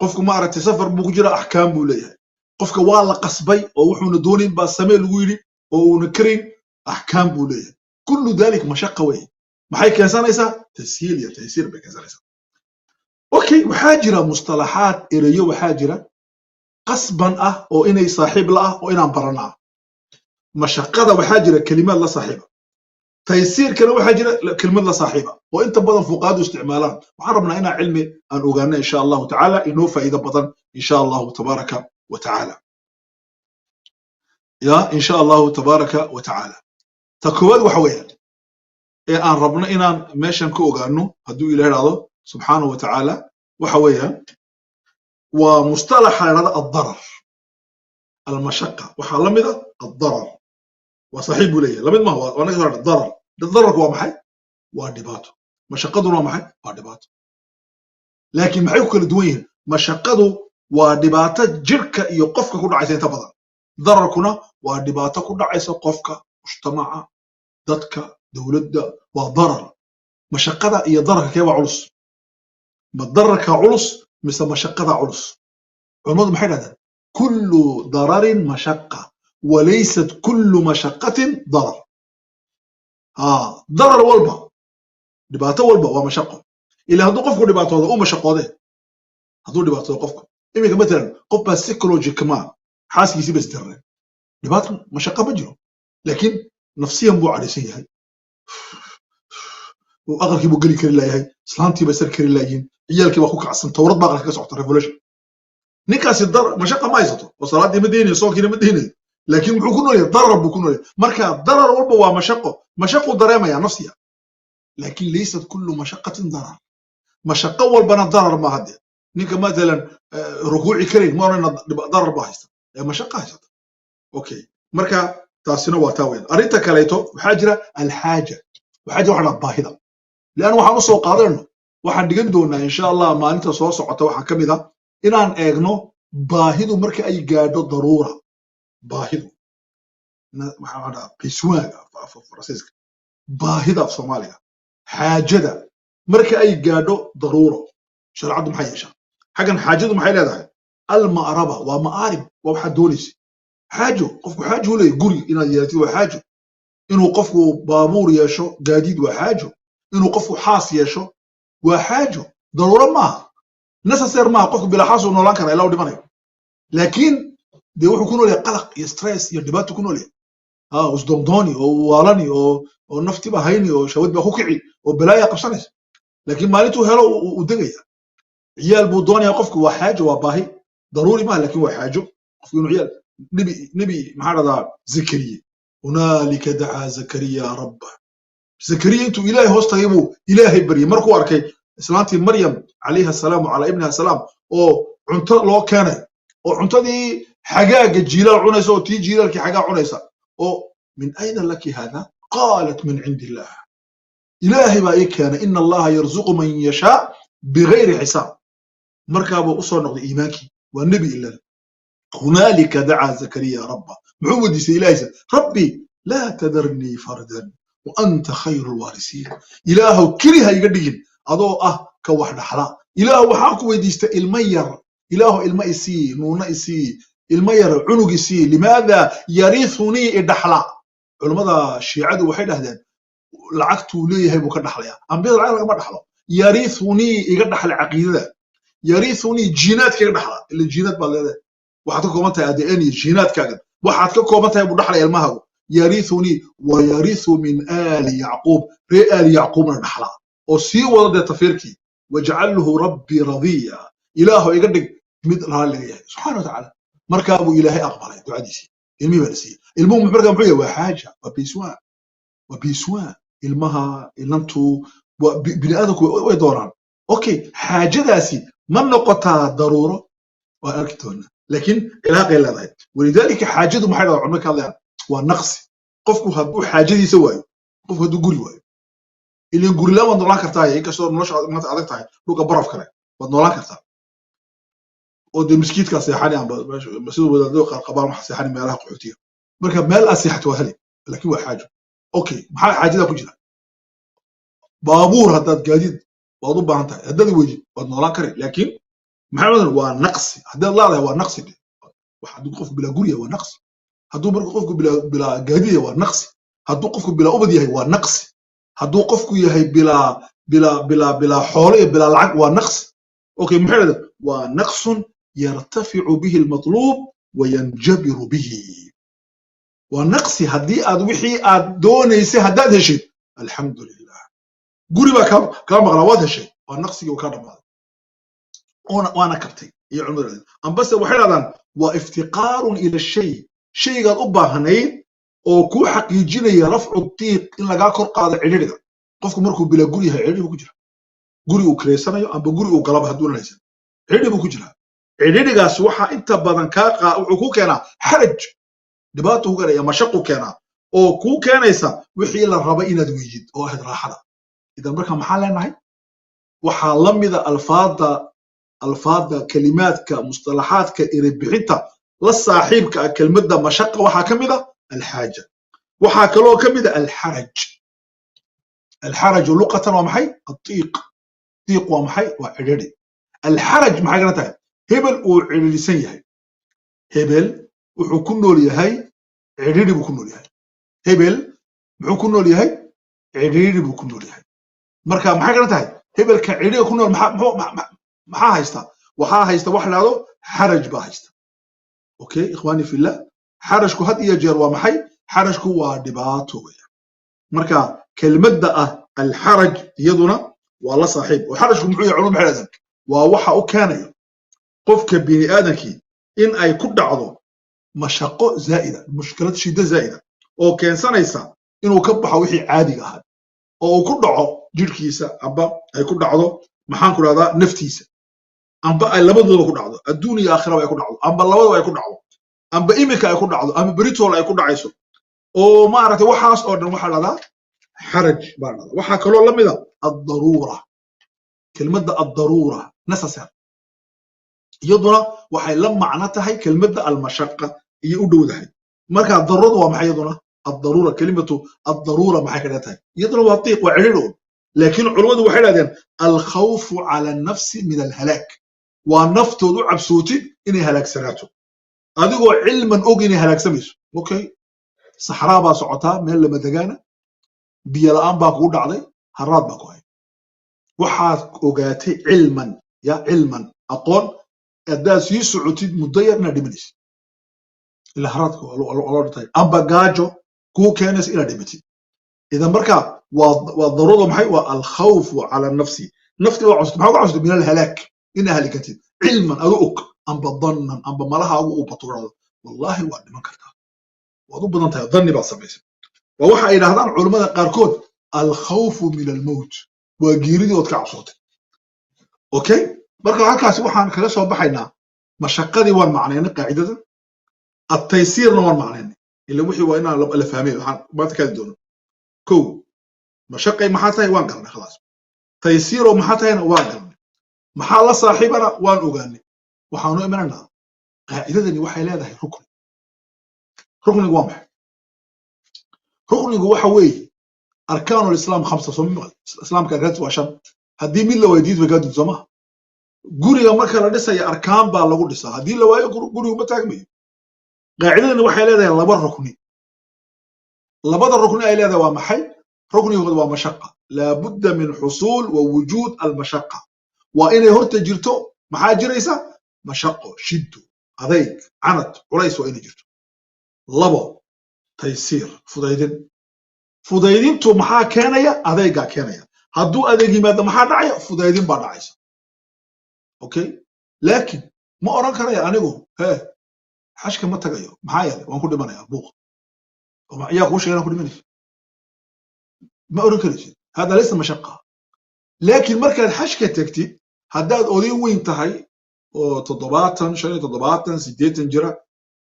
qofku ma aragtay safar buu ku jira axkaam buu leeyahay, qofka waa la qasbay oo wuxuuna doonayn baa samee lagu yidhi oo uuna karayn axkaam buu leeyahay. Kullu dalik mashaqa wey. Maxay keensanaysaa? Tashiil iyo taysiir bay keensanaysaa. Okay, waxaa jira mustalaxaad, ereyo waxaa jira qasban ah oo inay saaxiib la ah oo inaan baranaa. Mashaqada waxaa jira kelimaad la saaxiiba, taysiirkana waxaa jira kelimad la saaxiiba oo inta badan fuqaadu isticmaalaan. Waxaan rabnaa inaan cilmi aan ogaano, insha Allahu tacaala, inoo faa'iido badan, insha Allahu tabaaraka wa tacaala, ya insha Allahu tabaaraka wa tacaala. Ta koowaad waxa weeyaan ee aan rabno inaan meeshan ka ogaano, hadduu Ilaah idhahdo subxaanahu wa tacaala, waxa weeyaan waa mustalaxa la idhahdo addarar. Almashaqa waxaa la mida addarar, waa saaxiib buu leeyahay, lamid maaha. Waa naga soo darar. Dararku waa maxay? Waa dhibaato. Mashaqaduna waa maxay? Waa dhibaato. Laakiin maxay ku kala duwan yihiin? Mashaqadu waa dhibaato jirka iyo qofka ku dhacaysa inta badan. Dararkuna waa dhibaato ku dhacaysa qofka, mujtamaca, dadka, dowladda, waa darar. Mashaqada iyo dararka kee waa culus? Ma dararka culus mise mashaqada culus? Culummadu maxay dhahdeen? Kullu dararin mashaqa walaysat kullu mashaqatin darar. Ha, darar walba, dhibaato walba waa mashaqo. Ila hadduu qofku dhibaatoodo, uu mashaqoode. Hadduu dhibaatoodo qofku iminka, matalan, qof baa psychologiquement xaaskiisii ba isdirreen, dhibaato mashaqa ma jiro, laakiin nafsiyan buu cadhaysan yahay, aqalkii buu geli kari laayahay, islaantii ba sar kari laayihiin, ciyaalkii baa ku kacsan, tawrad baa aqalka ka socota, revolution. Ninkaasi dar mashaqa ma haysato oo salaaddii ma deynayo, soonkiina ma deynayo, laakiin muxuu ku nool yahay? Darar buu ku nool yahay. Marka darar walba waa mashaqo, mashaquu dareemaya nafsiya, laakiin laysat kullu mashaqatin darar. Mashaqo walbana darar maaha. Dee ninka matalan rukuuci karayn, ma odhanna darar baa haysta ee mashaqa haysata. Okay, marka taasina waa taa weyn. Arrinta kaleeto waxaa jira alxaaja, waxaa jira waxa baahida lian waxaan usoo qaadanayno, waxaan dhigan doonaa, insha Allah, maalinta soo socota. Waxaa ka mid ah inaan eegno baahidu marka ay gaadho daruura. Baahidu waxaa dhahaa besoin Faransiiska, baahida af Soomaaliga xaajada, marka ay gaadho daruuro, shareecaddu maxay yeeshaa xaggan? Xaajadu maxay leedahay? Alma'raba waa ma'aarib, waa waxaad doonaysa, xaajo. Qofku xaajo u leeyahy. Guri inaad yeelatid waa xaajo, inuu qofku baabuur yeesho, gaadiid, waa xaajo, inuu qofku xaas yeesho waa xaajo. Daruuro maaha, nécessaire maaha. Qofku bilaa xaas uu noolaan karaa ilaa uu dhimanayo, laakiin dee wuxuu ku nool yahay qalaq iyo stress iyo dhibaato ku nool yahay, ha isdoondooni oo waalani oo naftiba hayni oo shawad baa ku kici oo balaaya qabsanaysa. Laakiin maalintuu helo uu degaya. Ciyaal buu doonaya qofku, waa xaajo, waa baahi, daruuri maaha, laakiin waa xaajo qofku inuu ciyaal. Nebi maxaa dhahdaa? Zakariye, hunaalika dacaa Zakariya rabba. Zakariya intuu Ilaahay hoos tagay buu Ilaahay baryay markuu arkay islaantii Maryam calayha asalaam wa calaa ibniha asalaam oo cunto loo keenay, oo cuntadii xagaaga jiilaal cunaysa, oo tii jiilaalkii xagaa cunaysa, oo min ayna laki hada? Qaalat min cindi illah, Ilaahay baa ii keenay, ina Allaha yarzuqu man yashaa bigayri xisaab. Markaabuu usoo noqday iimaankii, waa nebi ilan. Hunaalika dacaa Zakariya rabba. Muxuu weydiistay Ilaahaysa? Rabbi laa tadarnii fardan wa anta khayru lwaarisiin. Ilaahow, keli ha iga dhigin, adoo ah ka wax dhaxla. Ilaahow, waxaan ku weydiistay ilmo yar. Ilaahow, ilmo isii, nuuna isii, ilmo yar, cunug isii. Limaada? Yariithunii, idhaxla. Culummada Shiicadu waxay dhahdeen lacagtuu leeyahay buu ka dhaxlayaa. Ambiyada lacag lagama dhaxlo. Yariithunii, iga dhaxla caqiidada. Yariithunii, jiinaadka iga dhaxla. Ila jiinaad baad leedahay, waxaad ka kooban tahay ADN iyo jiinaadkaagan waxaad ka kooban tahay buu dhaxlaya ilmahaagu. Yariithunii wa yarithu min aali Yacquub, ree aali Yacquubna dhaxla oo sii wada dee tafiirkii. Wajcalhu rabbi radiya, Ilaahu iga dhig mid raalliga yahay subxaana wa tacaala. Markaa buu Ilaahay aqbalay ducadiisii, ilmihii baa la siiyey. Ilmuhu markaa muxuu yahay? Waa xaaja, waa besoin, waa besoin. Ilmaha, inantu, waa bini aadamku way doonaan. Okay, xaajadaasi ma noqotaa daruuro? Waan arki doonaa, laakiin cilaaqay leedahay. Walidaalika xaajadu maxay dhahdaa culmo ka hadlayaan? Waa naqsi. Qofku hadduu xaajadiisa waayo, qofku hadduu guri waayo, ilan guri laan waad noolaan kartaa, inkastoo nolosha maanta adag tahay, dhulka baraf kale waad noolaan kartaa, oo dee miskiidkaa seexani amba sida wadaadada qaar qabaan waxa seexani meelaha qaxootiga. Marka meel aad seexato waa heli, laakiin waa xaajo. Okay, maxaa xaajada ku jira? Baabuur haddaad gaadiid waad u baahan tahay, haddaad weydid waad noolaan kari, laakiin maxay madan? Waa naqsi. Haddaad leedahay waa naqsi de. Wax hadduu qofku bilaa guriya waa naqsi, hadduu marka qofku bilaa gaadiidya waa naqsi. Hadduu qofku bilaa ubad yahay, waa naqsi. Hadduu qofku yahay bilaa xoolo iyo bilaa lacag, waa naqsi. Okay, maxay dhahdeen? Waa naqsun yartaficu bihi almatluub wayanjabiru bihi. Waa naqsi haddii aad wixii aad doonaysay haddaad heshid, alxamdu lilah. Guri baa kaa maqnaa, waad heshay, waa naqsigii kaa dhammaaday waana kabtay iyo culimadu dhahdeen. Ambase waxay dhahdaan waa iftiqaarun ila shay, shaygaad u baahnayd oo kuu xaqiijinaya rafcu diiq, in lagaa kor qaado cidhidhiga. Qofku markuu bilaa guri yahay, cidhidhi buu ku jira. Guri uu kireysanayo amba guri uu galaba hadduunan haysan, cidhidhi buu ku jiraa. Cidhidhigaas waxaa inta badan kaa wuxuu ku keenaa xaraj, dhibaato ku keenaya, mashaqu keenaa oo kuu keenaysa wixii la raba inaad weydid oo ahayd raaxada. Idan marka maxaa leenahay? Waxaa la mida alfaadda, kelimaadka, mustalaxaadka erebixinta la saaxiibka ah kelmadda mashaqa waxaa ka mid a alxaaja, waxaa kaloo ka mid a alxaraj. Alxaraju luqatan waa maxay? Adiiq. Diiq waa maxay? Waa cidhidhi. Alxaraj maxay kana tahay? Hebel uu cidhidhisan yahay, hebel wuxuu ku nool yahay cidhidhi buu ku nool yahay, hebel muxuu ku nool yahay? Cidhiidhi buu ku nool yahay. Marka maxay kana tahay? Hebelka cidhiidhiga ku nool maxaa haysta? Waxaa haysta wax la dhahdo xaraj baa haysta. Okay, ikhwaani fillah, xarajku had iyo jeer waa maxay? Xarajku waa dhibaato weya. Marka kelmadda ah alxaraj iyaduna waa la saaxiib. Oo xarajku muxuu yahay? Culumadu maxay dhahdeen? Waa waxa u keenaya qofka bini aadamkii in ay ku dhacdo mashaqo zaa'ida, mushkilad, shiddo zaa'ida oo keensanaysa inuu ka baxo wixii caadiga ahaa oo uu ku dhaco jidhkiisa, amba ay ku dhacdo, maxaan ku dhahdaa, naftiisa, amba ay labadooda ku dhacdo, adduun iyo aakhiraba ay ku dhacdo, amba labadaba ay ku dhacdo, amba imika ay ku dhacdo, amba beritoola ay ku dhacayso. Oo maaragtay, waxaas oo dhan waxaa dhahdaa xaraj baa dhahdaa. Waxaa kaloo la mida addaruura. Kelmadda addaruura, necessary, iyaduna waxay la macno tahay kelmadda almashaqa iyo u dhowdahay. Marka daruuradu waa maxay iyaduna? Addaruura, kelimatu addaruura maxay ka dhigan tahay? Iyaduna waa diiq, waa cidhiidh un. Laakiin culummadu waxay dhahdeen alkhawfu cala annafsi min alhalaak, waa naftood u cabsootid inay halaagsanaato, adigoo cilman og inay halaagsamayso. Okay, saxraa baa socotaa, meel lama degaana, biyo la'aan baa kugu dhacday, haraad baa ku hay. Waxaad ogaatay cilman, ya cilman, aqoon, haddaad sii socotid muddo yar inaad dhimanaysid, ila haraadka waa loo dhintay, amba gaajo kuu keenaysa inaad dhimatid. Idan marka waa daruurada maxay? Waa alkhawfu cala nafsi, nafti waa cabsatay. Maxaa uga cabsatay? Min alhalaak, inaa halikatid, cilman adu og, amba dannan, amba malahaagu uu bato, wallahi waad dhiman kartaa, waad u badan tahay, danni baad samaysay. Waa waxa ay yidhahdaan culammada qaarkood alkhawfu min almowt, waa geeridii ood ka cabsootay. Okay, marka halkaasi waxaan kaga soo baxaynaa mashaqadii waan macnaynay, qaacidada attaysiirna waan macnaynay. Ila wixii waa inaan la fahmay. Waxaan maanta kaadi doono kow, mashaqay maxaa tahay? Waan garanay, khalaas. Taysiiro maxaa tahayna? Waan garanay. Maxaa la saaxiibana? Waan ogaanay. Waxaanu imanaynaa qaacidadani waxay leedahay rukni. Ruknigu waa maxay? Ruknigu waxa weeye arkaanu lislaam khamsa, soo maqal? Islaamka arkaantiisa waa shan. Haddii mid la waayo, diid way kaa dunto, soo maha? Guriga marka la dhisaya arkaan baa lagu dhisaa. Haddii la waayo, gurigu ma taagmayo. Qaacidadani waxay leedahay laba rukni. Labada rukni ay leedahay waa maxay? Ruknigooda waa mashaqa. Laabudda min xusuul wa wujuud almashaqa, waa inay horta jirto. Maxaa jiraysa? Mashaqo, shiddo, adayg, canad, culays waa inay jirto. Labo, taysiir, fudaydin. Fudaydintu maxaa keenaya? Adaygaa keenaya. Hadduu adeeg yimaado, maxaa dhacaya? Fudaydin baa dhacaysa. Okay, laakiin ma oran karaya anigu hee xashka ma tagayo, maxaa yeelay waan ku dhimanaya buuq. Ayaa kuu sheegay inaan ku dhimanayso? Ma oran karaysid. Hada laysa mashaqa. Laakiin markaad xashka tagtid, haddaad oday weyn tahay oo 70, 75, 80 jira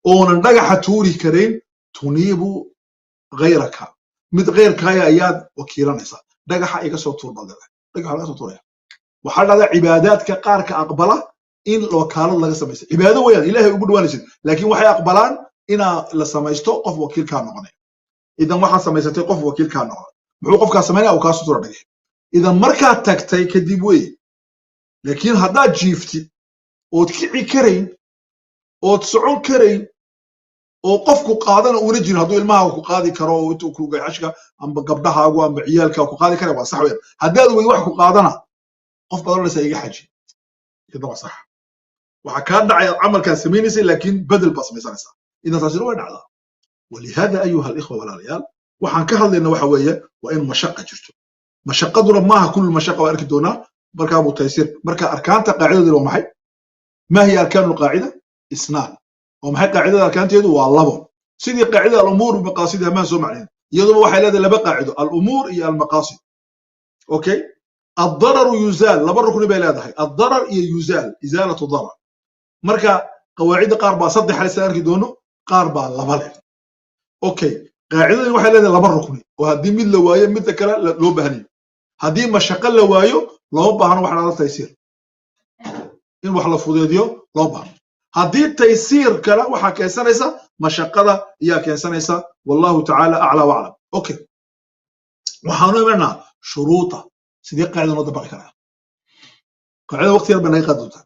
oonan dhagaxa tuuri karayn, tuniibu ghayraka, mid ghayrkaaya ayaad wakiilanaysaa. Dhagaxa iga soo tuur baad leedahay. Dhagaxa laga soo tuuraya. Waxaa dhahdaa cibaadaadka qaarka aqbala in wakaalad laga samaysto. Cibaado weeyaan, Ilaahay ugu dhawaanaysid, laakiin waxay aqbalaan inaa la samaysto qof wakiilkaa noqonaya. Idan waxaad samaysatay qof wakiilkaa noqon, muxuu qofkaa samaynaya? Uu kaa soo tuura dhagax. Idan markaad tagtay kadib wey. Laakiin haddaad jiiftid ood kici karayn ood socon karayn. Oo qofku qaadana uuna jirin, hadduu ilmaha ku qaadi karo oo intuu ku xajka amba gabdhahaagu amba ciyaalka ku qaadi kara, waa sax weyn. Haddaad weyd wax ku qaadana, qof baad oranaysaa iga xaji, iyadna waa sax. Waxaa kaa dhacay camalkaa samaynaysa, laakiin bedel baad samaysanaysaa. Idan taasina way dhacdaa. ولهذا أيها الإخوة walaalayaal, waxaan ka hadlayna waxa weeye waa in mashaqa jirto. Mashaqaduna maaha كل mashaqa, waa arki doonaa. Markaa buu taysiir. Marka arkaanta qaacidadeedu waa maxay? ما هي أركان القاعدة؟ اثنان. Oo maxay qaacidada arkaanteedu? Waa labo, sidii qaacidada الأمور بمقاصدها maan soo macnayn. Iyaduba waxay leedahay laba qaacido, الأمور iyo المقاصد. Okay, الضرر يزال, laba rukni bay leedahay, الضرر iyo يزال, إزالة الضرر. Marka qawaacidda qaar baa saddex leh, saan arki doono, qaar baa laba leh. Okay, qaacidadani waxay leedahay laba rukni oo haddii mid la waayo, midda kale loo baahnayo. Haddii mashaqo la waayo, looma baahno wax dhahda taysiir, in wax la fudeediyo loo baahno. Haddii taysiir kale waxaa keensanaysa mashaqada ayaa keensanaysa. والله تعالى أعلى وأعلم. Okay, waxaanu imanaa shuruuta. Sidee qaacida loo dabaqi karaa? Qaacidada waqti yar bay naga qaadi doontaa.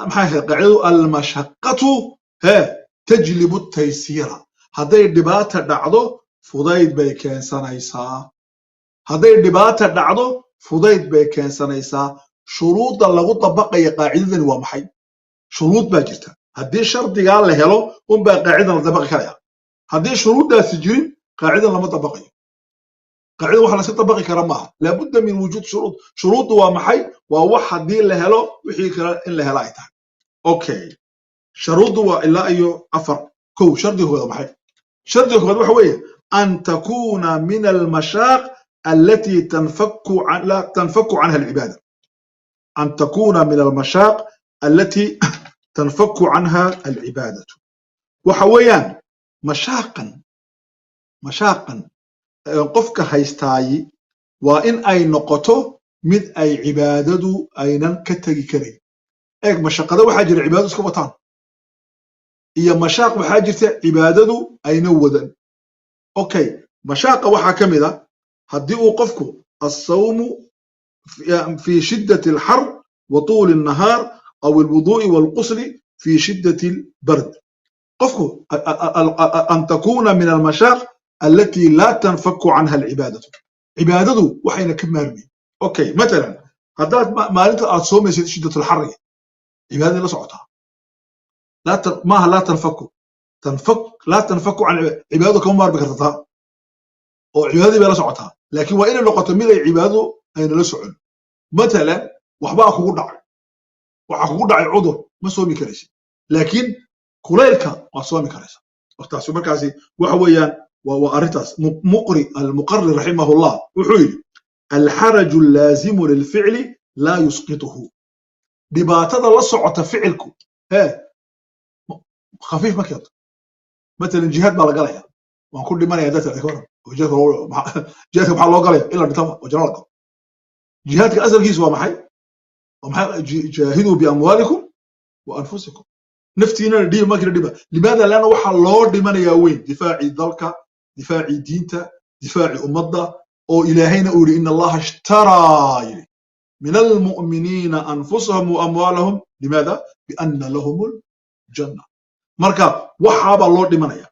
Maxay ahayd qaacidadu? المشقة hee تجلب التيسير. Hadday dhibaata dhacdo, fudayd bay keensanaysaa. Hadday dhibaata dhacdo, fudayd bay keensanaysaa. Shuruudda lagu dabaqaya qaacidadani waa maxay? Shuruud baa jirta. Haddii shardigaa la helo unbaa qaacidan la dabaqi karaya. Haddii shuruuddaasi jirin, qaacidan lama dabaqayo. Qaacidan waxa laska dabaqi kara maaha, لا بد من وجود شروط. Shuruuddu waa maxay? Waa wax haddii la helo, wixii kale in la helo ay tahay. Okay, shuruuddu waa ilaa iyo afar. Kow, shardiga koowaad maxay? Shardiga koowaad waxa weeye أن تكون من المشاق التي تنفك عن لا تنفك عنها العبادة، أن تكون من المشاق التي تنفك عنها العبادة. Waxa weeyaan mashaaqan qofka haystaayi waa in ay noqoto mid ay cibaadadu aynan ka tegi karayn. Eeg, mashaqada waxaa jira cibaadadu iska wataan, iyo mashaaq waxaa jirta cibaadadu ayna wadan. Okay, mashaaqa waxaa ka mid a haddii uu qofku الصوم في شدة الحر وطول النهار أو الوضوء والغسل في شدة البرد. Qofku أن تكون من المشاق التي لا تنفك عنها العبادة, cibaadadu waxayna ka maarmayn. Okay, مثلا haddaad maalinta aad soomaysid شدة الحر, cibaadadii la socotaa maaha لا تنفك, تنفك, لا تنفك عن cibaadadu, kama maarmi karta taa oo cibaadadii bay la socotaa, laakiin waa inay noqoto mid ay cibaadadu ayna la socon. Matalan waxbaa kugu dhacay, waxaa kugu dhacay cudur, ma soomi karaysid, laakiin kulaylka waa soomi karaysa waqtaasi. Markaasi waxa weeyaan waa arrintaas. Muqri Almuqarri رحمه الله wuxuu yidhi: الحرج اللازم للفعل لا يسقطه. Dhibaatada la socota ficilku hee khafiif ma keento. Matalan jihaad baa la galaya, waan ku dhimanaya dadka ka waran. Jihaadka maxaa loo galaya? In la dhintaba oo janno la galo. Jihaadka asalkiisu waa maxay? Waa maxay? جاهدوا بأموالكم وأنفسكم. Naftiinana dhiiba markina dhiba. لماذا؟ لأن waxaa loo dhimanayaa weyn difaacii dalka, difaacii diinta, difaacii ummadda, oo Ilaahayna uu yidhi: إن الله اشترى yidhi من المؤمنين أنفسهم وأموالهم. لماذا؟ بأن لهم الجنة. Marka waxaabaa loo dhimanaya.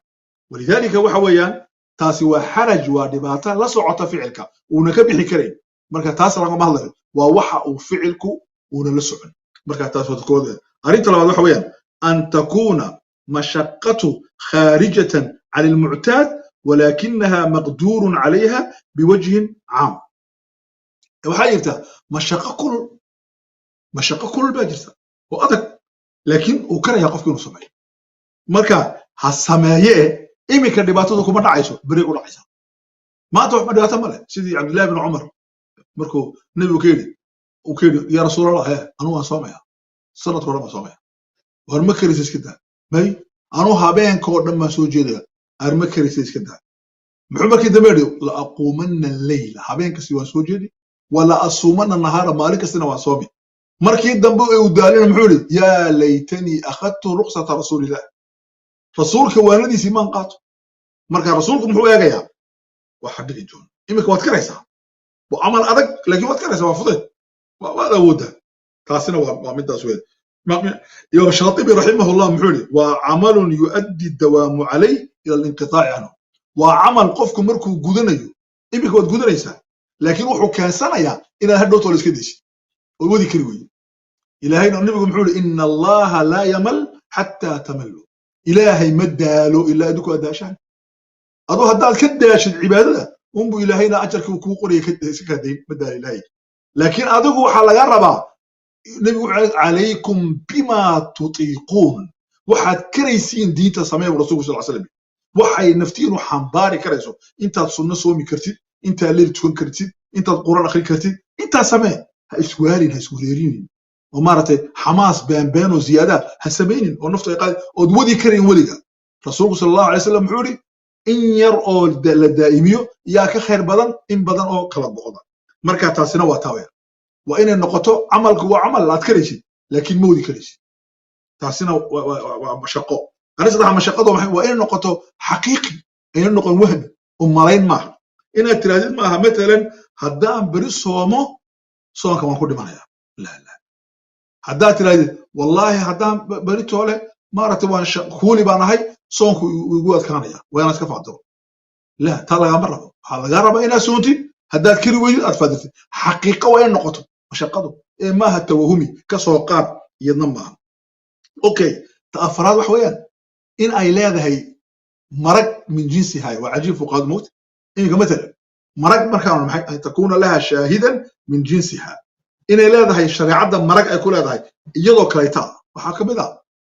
ولذلك waxa weeyaan taasi waa xaraj, waa dhibaato la socota ficilka uuna ka bixi karayn. Marka taas lagama hadlayo, waa waxa uu ficilku uuna la socon. Marka taas waa kooda. Arrinta labaad waxa weeyaan أن تكون مشقة خارجة عن المعتاد ولكنها مقدور عليها بوجه عام. Waxaa jirta mashaqo kulul, mashaqo kulul baa jirta oo adag, laakiin uu karaya qofku inuu sameeyo. Marka ha sameeye, iminka dhibaatadu kuma dhacayso, beri ku dhacaysa. Maanta waxba dhibaato ma leh. Sidii Cabdillahi bin Cumar markuu nebigu ka yidhi, uu ka yidhi: "Yaa Rasuulallah, he anugu waan soomaya, sanadka o dhan baan soomaya." "War ma karaysa, iska daa." "May, anuu habeenka oo dhan baan soo jeedaya." "Ar ma karaysa, iska daa." Muxuu markii dambe yidhi? "لأقومن الليل", habeen kasti waan soo jeedi, "ولأصومن النهار", maalin kastina waan soomi. Markii dambe uu daalina muxuu yidhi? "يا ليتني أخذت رخصة رسول الله", rasuulka waanadiisii maan qaato. Marka rasuulku muxuu eegayaa? Waxa dhici doona. Iminka waad karaysaa, waa camal adag, laakiin waad karaysaa, waa fudayd, waad awooddaa. Taasina waa midaas weyn. Imaam Shaatibi raximahullah muxuu yidhi? Waa camalun yuaddi dawaamu calayh ila alinqitaaci canhu. Waa camal qofku markuu gudanayo, iminka waad gudanaysaa, laakiin wuxuu keensanayaa inaad hadhowto la iska daysid oo wadi kari weydo. Ilaahayna, nabigu muxuu yidhi? Ina Allaha laa yamal xataa tamallu. Ilaahay ma daalo ilaa idinku aad daashaan. Aduu haddaad ka daashid cibaadada unbuu Ilaahayna ajarkii kuu qoraya iska kaadayn. Ma daalo Ilaahay, laakiin adigu waxaa laga rabaa. Nebigu wuxuu: calaykum bima tutiiquun. Waxaad karaysiin diinta sameeya, bu Rasulku sal slam. Waxay naftiinu xambaari karayso, intaad sunno soomi kartid, intaad leyl tukan kartid, intaad Quraan akhri kartid, intaad samee. Ha iswaalin, ha iswareerinin, oo maaragtay xamaas beenbeen oo ziyaada ha samaynin oo naftu ay qaadi ood wadi karayn weliga. Rasuulku sal Allahu alay wasalam muxuu yidhi? In yar oo la daa'imiyo yaa ka khayr badan in badan oo kala go'da. Marka taasina waa taa weya. Waa inay noqoto camalku waa camal aad karaysid, laakiin ma wadi karaysid. Taasina waa mashaqo. Arrin saddex, mashaqadu maxay? Waa inay noqoto xaqiiqi, ayna noqon wahmi u malayn. Maaha inaad tirahdid, maaha matalan, haddaan beri soomo soonka waan ku dhimanaya. La la, haddaad tirahdid, wallaahi haddaan beri toole maaragtay waan kuuli baan ahay, soonku igu adkaanaya, waa inaad iska faadiro. La, taa lagama rabo. Waxaa lagaa rabaa inaad soontid. Haddaad kari weydid, aad faadirtid. Xaqiiqo waa inay noqoto mashaqadu ee maaha tawahumi ka soo qaad, iyadna maaha. Okay, ta afraad waxa weeyaan in ay leedahay marag min jinsiha. Waa cajiib fuqaad mowt. Iminka matalan marag markaan maxay? An takuuna laha shaahidan min jinsiha, inay leedahay shareecadda marag ay ku leedahay iyadoo kaleeta. Waxaa ka mid ah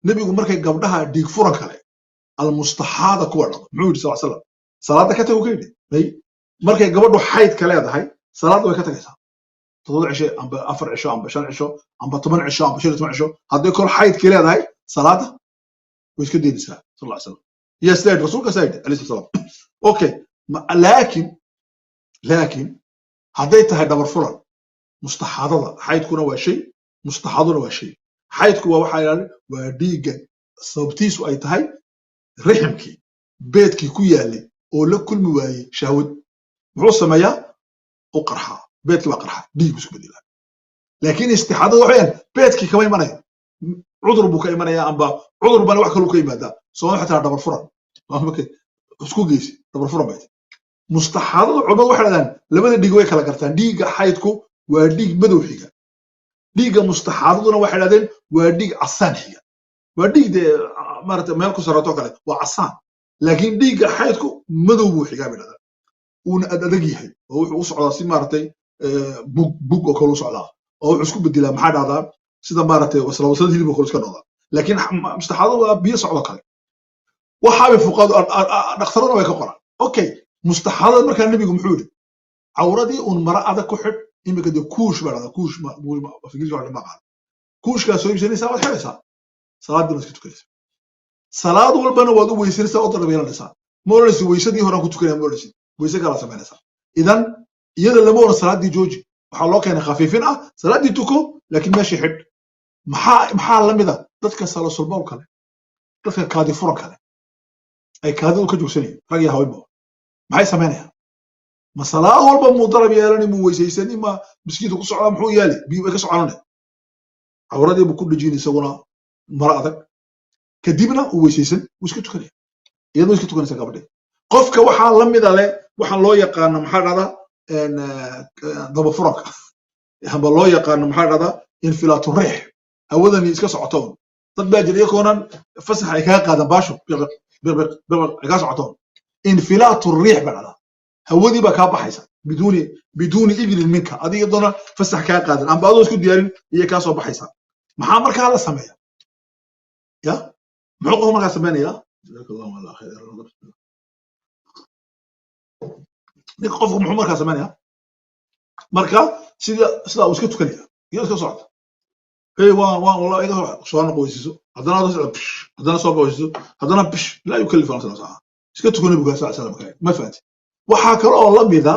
nebigu markay gabdhaha dhiig furan kale, almustaxaada kuwa dhaqo, muxuu yidhi sal slam? Salaadda ka tago ka yidhi may. Markay gabadhu xaydka leedahay, salaadda way ka tagaysaa 7 cisho amba 4 cisho amba 5 cisho amba 10 cisho amba 15 cisho. Hadday kol xaydkii leedahay, salaadda way iska daynaysaa sal lla slam. Iyo sidaa yidhi rasuulka, saa yidhi alayhi salaam. Okay, laakiin hadday tahay dhabar furan, mustaxaadada, xaydkuna waa shay, mustaxaaduna waa shay. Xaydku waa waxaa yidhahda waa dhiigga sababtiisu ay tahay riximkii, beedkii ku yaalay oo la kulmi waayey shahwad. Muxuu sameeyaa? U qarxaa, beedkii baa qarxa, dhiig buu isku bedelaa. Laakiin istixaadada waxa weeyaan beedkii kama imanayo, cudur buu ka imanaya, amba cudur bana wax kaluu ka yimaadaa. Soomali xataa dhabar furan isku geysi, dhabar furan bay tahay. Mustaxaadadu culimadu waxay dhahdaan labada dhiig way kala gartaan. Dhiigga xaydku waa dhiig madow xiga, dhiigga mustaxaadaduna waxay dhahdeen waa dhiig casaan xiga. Waa dhiig dee maarata meel ku sarato kale, waa casaan, laakiin dhiigga xaydku madow buu xigaa bay dhahdaan, uuna ad adag yahay oo wuxuu u socdaa si maaragtay bug bug oo kale u socdaa, oo wuxuu isku bedelaa, maxaa dhahdaa, sida maaragtay waslawasada hilib oo kale iska noqdaa. Laakiin mustaxaadadu waa biyo socdo kale. Waxaabay fuqaadu dhakhtarada way ka qoraan. Okay, mustaxaadada markaa nebigu muxuu yidhi? Cawradii uun mara adag ku xidh. Imika dee kuush baa dhahdaa, kuush Ingiriiska wax ma aqaan. Kuushkaa soo iibsanaysaa, waad xidhaysaa, salaadii baad iska tukanaysaa. Salaad walbana waad u weysanaysaa oo darbeelanaysaa. Ma odhanaysid weysadii horaan ku tukanaya, ma odhanaysid, weyse kalaa samaynaysaa. Idan iyada lama odhan salaaddii jooji. Waxaa loo keenay khafiifin ah, salaaddii tuko, laakiin meeshii xidh. Maxaa la mid a dadka salasulbowl kale, dadka kaadi furan kale, ay kaadidu ka joogsanayeen, rag iyo haweenba, maxay samaynayaan? Ma salaad walba muu darab yeelani, muu weysaysani, ma miskiinta ku socdaa, muxuu yeeli? Biyo way ka soconane, cawradii buu ku dhejin isaguna maro adag, kadibna uu weysaysan, wuu iska tukanaya, iyadoo iska tukanaysa gabadhi. Qofka waxaa la mida leh waxaan loo yaqaano, maxaa dhahdaa, dabafuranka amba loo yaqaano, maxaa dhahdaa, infilaatu riix, hawadani iska socoto un. Dad baa jira iyakoonan fasax ay kaga qaadan baasho biq biq biq biq ay kaa socoto. Infilaatu riix baa dhahdaa, hawadii baa kaa baxaysa biduuni idnin minka, adiga iyadoona fasax kaa qaadan amba adoo isku diyaarin iyay kaa soo baxaysa. Maxaa markaa la sameeya? Ya muxuu qofku markaa sameynaya? Jazaaka Allahu ala khayr. Ninka qofku muxuu markaa sameynaya? Marka sida uu iska tukanaya, iyadoo iska socota, hey, waan wallah iga soo noqo, weysiiso, haddana adoo socda bish, haddana soo weysiiso, haddana bish. Laa yukallifu nafsan wuscaha, iska tuko. Nabigu sal slam ma fahanti. Waxaa kale oo la mida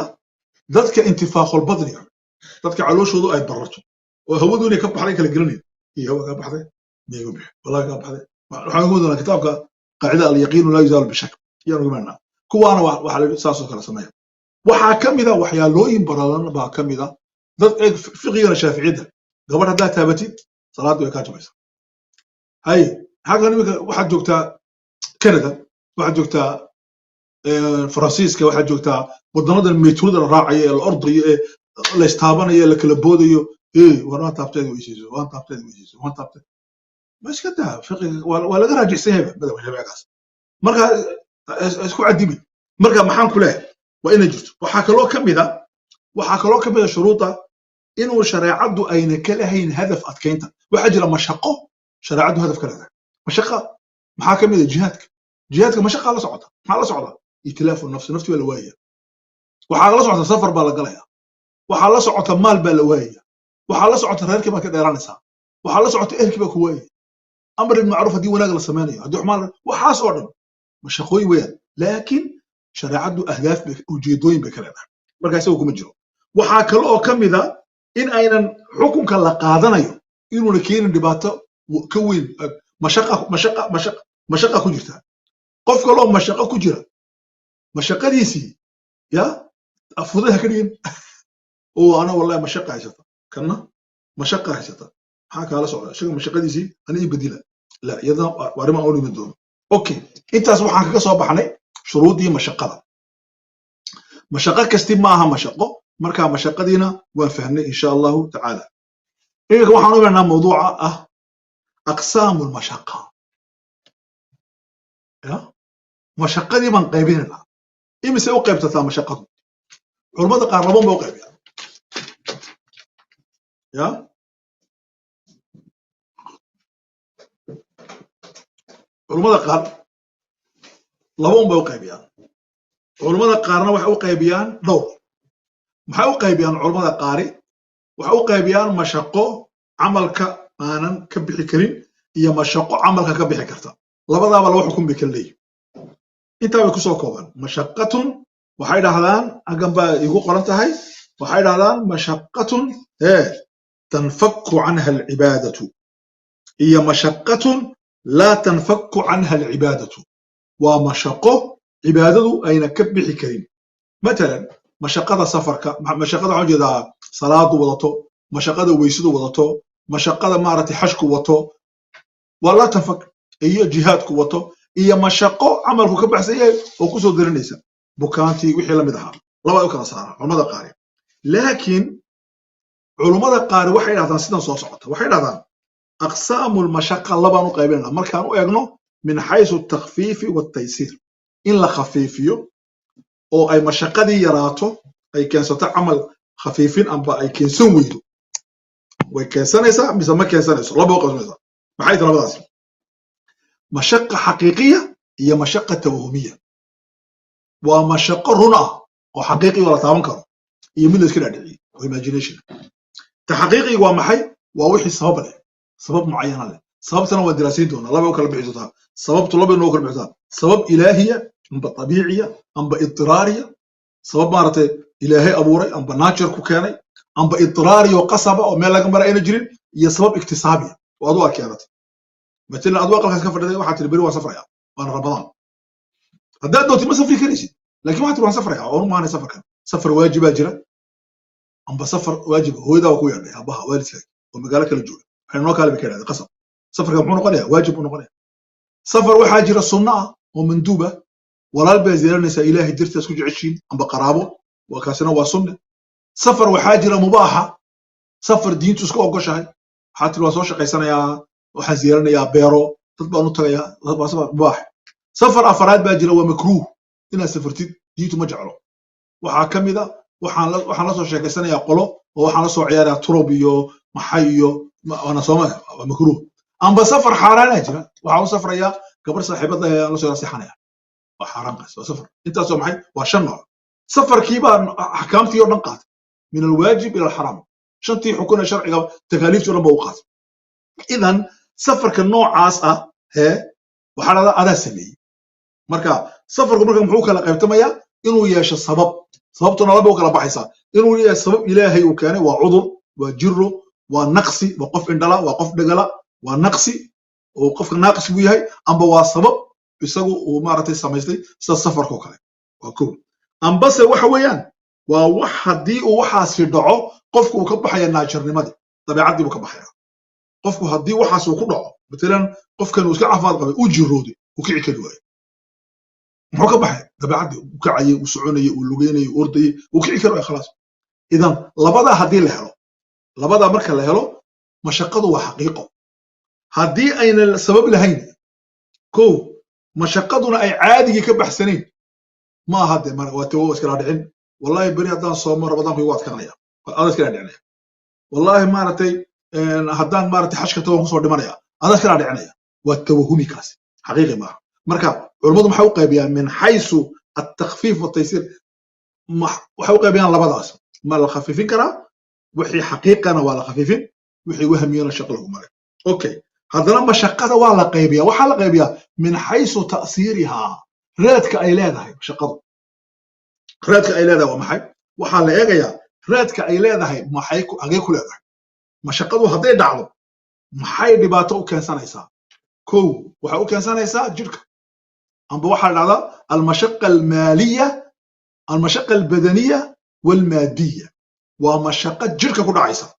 dadka intifaaqul badniga, dadka calooshoodu ay bararto oo hawadu inay ka baxday kala gelinayo. Iyo hawa kaa baxday miyaga bixi, wallahi kaa baxday. Waxaan ugu wadnaa kitaabka qaacida alyaqiinu laa yuzaalu bishak yaan ugu imaanaa. Kuwaana waxaa la saasoo kale sameeya. Waxaa ka mida waxyaalooyin baradan baa ka mida dad eeg fiqigana shaaficiyadda. Gabadh haddaad taabatid, salaaddii way kaa jabaysaa. Haye, xaggan iminka waxaad joogtaa Canada, waxaad joogtaa Faransiiska, waxaad joogtaa wadanadan meeturada la raacayo ee la ordayo ee la istaabanayo ee la kala boodayo. Ee war waan taabteed weysayso, waan taabteed weysayso, waan taabteed. Ma iska daa fiqiga, waa laga raajicsan yahay madhabka shaaficigaas. Marka isku cadimi. Marka maxaan ku leeyahay? Waa inay jirto. Waxaa kaloo ka mid a shuruuda inuu shareecaddu ayna ka lahayn hadaf adkaynta. Waxaa jira mashaqo shareecaddu hadaf ka leedahay. Mashaqa maxaa ka mid a? Jihaadka. Jihaadka mashaqaa la socota. Maxaa la socda? Itilaafu nafsi, nafti baa la waayaya. Waxaa la socota safar baa la galaya. Waxaa la socota maal baa la waayaya. Waxaa la socota reerkii baa ka dheeranaysaa. Waxaa la socota ehelkii baa ku waayaya. Amr bilmacruuf haddii wanaag la sameynayo, haddii xumaan, waxaas oo dhan mashaqooyin weeyaan, laakiin shareecaddu ahdaaf bay, ujeedooyin bay ka leedahay. Marka isaga kuma jiro. Waxaa kale oo ka mid a in aynan xukunka la qaadanayo inuuna keenin dhibaato ka weyn mashaqa. Mashaqa, mashaqa, mashaqa ku jirta. Qof kaloo mashaqo ku jira mashaqadiisii ya fuday ha ka dhigin oo ana wallahi mashaqa haysata, kanna mashaqa haysata. Maxaa kaala socda isaga mashaqadiisii ana ii bedila? La iyadana waa arrimaan oo dhimi doono. Okay, intaas waxaan kaga soo baxnay shuruuddii mashaqada. Mashaqo kasti maaha mashaqo. Marka mashaqadiina waan fahnay, insha Allahu tacaala. Iminka waxaan u imanaa mawduuca ah aqsaamu lmashaqa. Ya mashaqadii baan qaybinaynaa. Imise u qaybsataa mashaqadu? Culummada qaar laban ba u qaybiyaan. Ya culummada qaar laba un bay u qaybiyaan, culummada qaarna waxay u qaybiyaan dhowr. Maxay u qaybiyaan culummada qaari? Waxay u qaybiyaan mashaqo camalka aanan ka bixi karin iyo mashaqo camalka ka bixi karta. Labadaaba laba xukun bay kala leeyihin. Intaa bay kusoo kooban. Mashaqatun waxay dhahdaan, aggan baa igu qoran tahay, waxay dhahdaan mashaqatun ee tanfakku canha alcibaadatu iyo mashaqatun laa tanfakku canha alcibaadatu. Waa mashaqo cibaadadu ayna ka bixi karin. Matalan mashaqada safarka, mashaqada waxaan ujeedaa salaadu wadato, mashaqada weysadu wadato, mashaqada maaragtay xashku wato, waa laa tanfak, iyo jihaadku wato, iyo mashaqo camalku ka baxsan yahay oo kusoo dirinaysa bukaantii wixii la mid ahaa. Laba u kala saaraan culamada qaari. Laakiin culummada qaari waxay dhahdaan sidan soo socota. Waxay dhahdaan aqsaamu lmashaqa labaan u qaybinayna markaan u eegno min xaysu takfiifi wataysiir, in la khafiifiyo oo ay mashaqadii yaraato, ay keensato camal khafiifin, amba ay keensan weydo. Way keensanaysaa mise ma keensanayso? Laba u qaybsanaysaa. Maxay tahay labadaasi? Mashaqa xaqiiqiya iyo mashaqa tawahumiya. Waa mashaqo run ah oo xaqiiqi oo la taaban karo iyo mid la iska dhaadhiciyey oo imagination. Ta xaqiiqiga waa maxay? Waa wixii sabab leh, sabab mucayana leh. Sababtana waa diraasayn doonaa. Laba u kala bixi doontaa sababtu, laba inoo kala bixi doontaa: sabab ilaahiya amba tabiiciya amba idiraariya. Sabab maaragtay Ilaahay abuuray amba nature ku keenay, amba idiraari oo qasaba oo meel laga mara ayna jirin, iyo sabab iktisaabiya oo adu aad keenatay. Matalan adu aqalkaas ka fadhiday, waxaad tiri beri waan safraya, waana Ramadaan. Haddaad doontid ma safri karaysid, laakiin waxaad tiri waan safraya oon u maanay. Safarkan safar waajibaa jira amba safar waajib hooyadaa waa ku yeedhay, aabbaha, waalidkaaga oo magaalo kala jooga, waxay noo kaale bay ka yidhahdeen qasab. Safarka muxuu noqonaya? Waajib buu noqonaya. Safar waxaa jira sunno ah oo manduub ah. Walaal baa ziyaaranaysaa Ilaahay dartiis ku jeceshiin amba qaraabo, waa kaasina waa sunne. Safar waxaa jira mubaaxa, safar diintu iska ogoshahay. Waxaa tiri waan soo shaqaysanayaa, waxaan ziyaaranayaa beero, dad baan u tagayaa, waa safar mubaax. Safar afaraad baa jira, waa makruuh inaad safartid, diintu ma jeclo. Waxaa ka mid a waxaan la soo sheekaysanayaa qolo oo waxaan la soo ciyaarayaa turub iyo maxay iyo waana sooma, waa makruuh. Amba safar xaaraanaa jira, waxaan u safrayaa gabar saaxiibada ayaan la soo seexanaya, waa xaaraan kaas, waa safar. Intaas waa maxay? Waa shan nooc. Safarkii baa axkaamtii oo dhan qaatay, min alwaajib ila alxaraam, shantii xukun ee sharciga, takaaliiftii o dhan ba u qaatay. Idan safarka noocaas ah hee waxaa dhahdaa adaa sameeyey. Marka safarku marka muxuu kala qaybtamayaa? Inuu yeesho sabab. Sababtuna laba u kala baxaysaa: inuu yeesho sabab Ilaahay uu keenay, waa cudur, waa jiro, waa naqsi, waa qof indhala, waa qof dhegala, waa naqsi oo qofka naaqis buu yahay, amba waa sabab isagu uu maaragtay samaystay sida safarka oo kale. Waa kow. Ambase waxa weeyaan waa wax haddii uu waxaasi dhaco qofku uu ka baxaya naajirnimadii, dabeecaddii buu ka baxaya qofku haddii waxaas uu ku dhaco. Matalan, qofkan uu iska caafimaad qabay, uu jirooday, uu kici kari waayo. Muxuu ka baxay? Dabeecaddii uu kacayay, uu soconayay, uu lugeynayay, uu ordayay, uu kici kari waayo, khalaas. Idan labadaa haddii la helo, labadaa marka la helo, mashaqadu waa xaqiiqo. Haddii ayna sabab lahayn, kow, mashaqaduna ay caadigii ka baxsanayn, ma aha de waa tawo iskala dhicin. Wallahi, beri haddaan soomo, Ramadaanku igu adkanaya, adaa iskala dhicinaya. Wallahi, maaragtay, haddaan, maaragtay, xajka tago, waan kusoo dhimanaya, adaa iskala dhicinaya. Waa tawahumi kaasi, xaqiiqi maaha. Marka culummadu maxay u qaybiyaan min xaysu التخفيف والتيسير? Waxay u qaybiyaan labadaas: ma la khafiifin karaa? Wixii xaqiiqana waa la khafiifin, wixii wahmiyana shaqo lagu maray. Okay, haddana mashaqada waa la qaybiyaa. Waxaa la qaybiyaa min xaysu ta'siirihaa, raadka ay leedahay mashaqadu. Raadka ay leedahay waa maxay? Waxaa la eegayaa raadka ay leedahay, maxay hagee ku leedahay mashaqadu. Hadday dhacdo, maxay dhibaato u keensanaysaa? Kow, waxay u keensanaysaa jidhka, amba waxaa la dhahdaa المشقة المالية، المشقة البدنية والمادية. Waa mashaqo jidhka ku dhacaysa,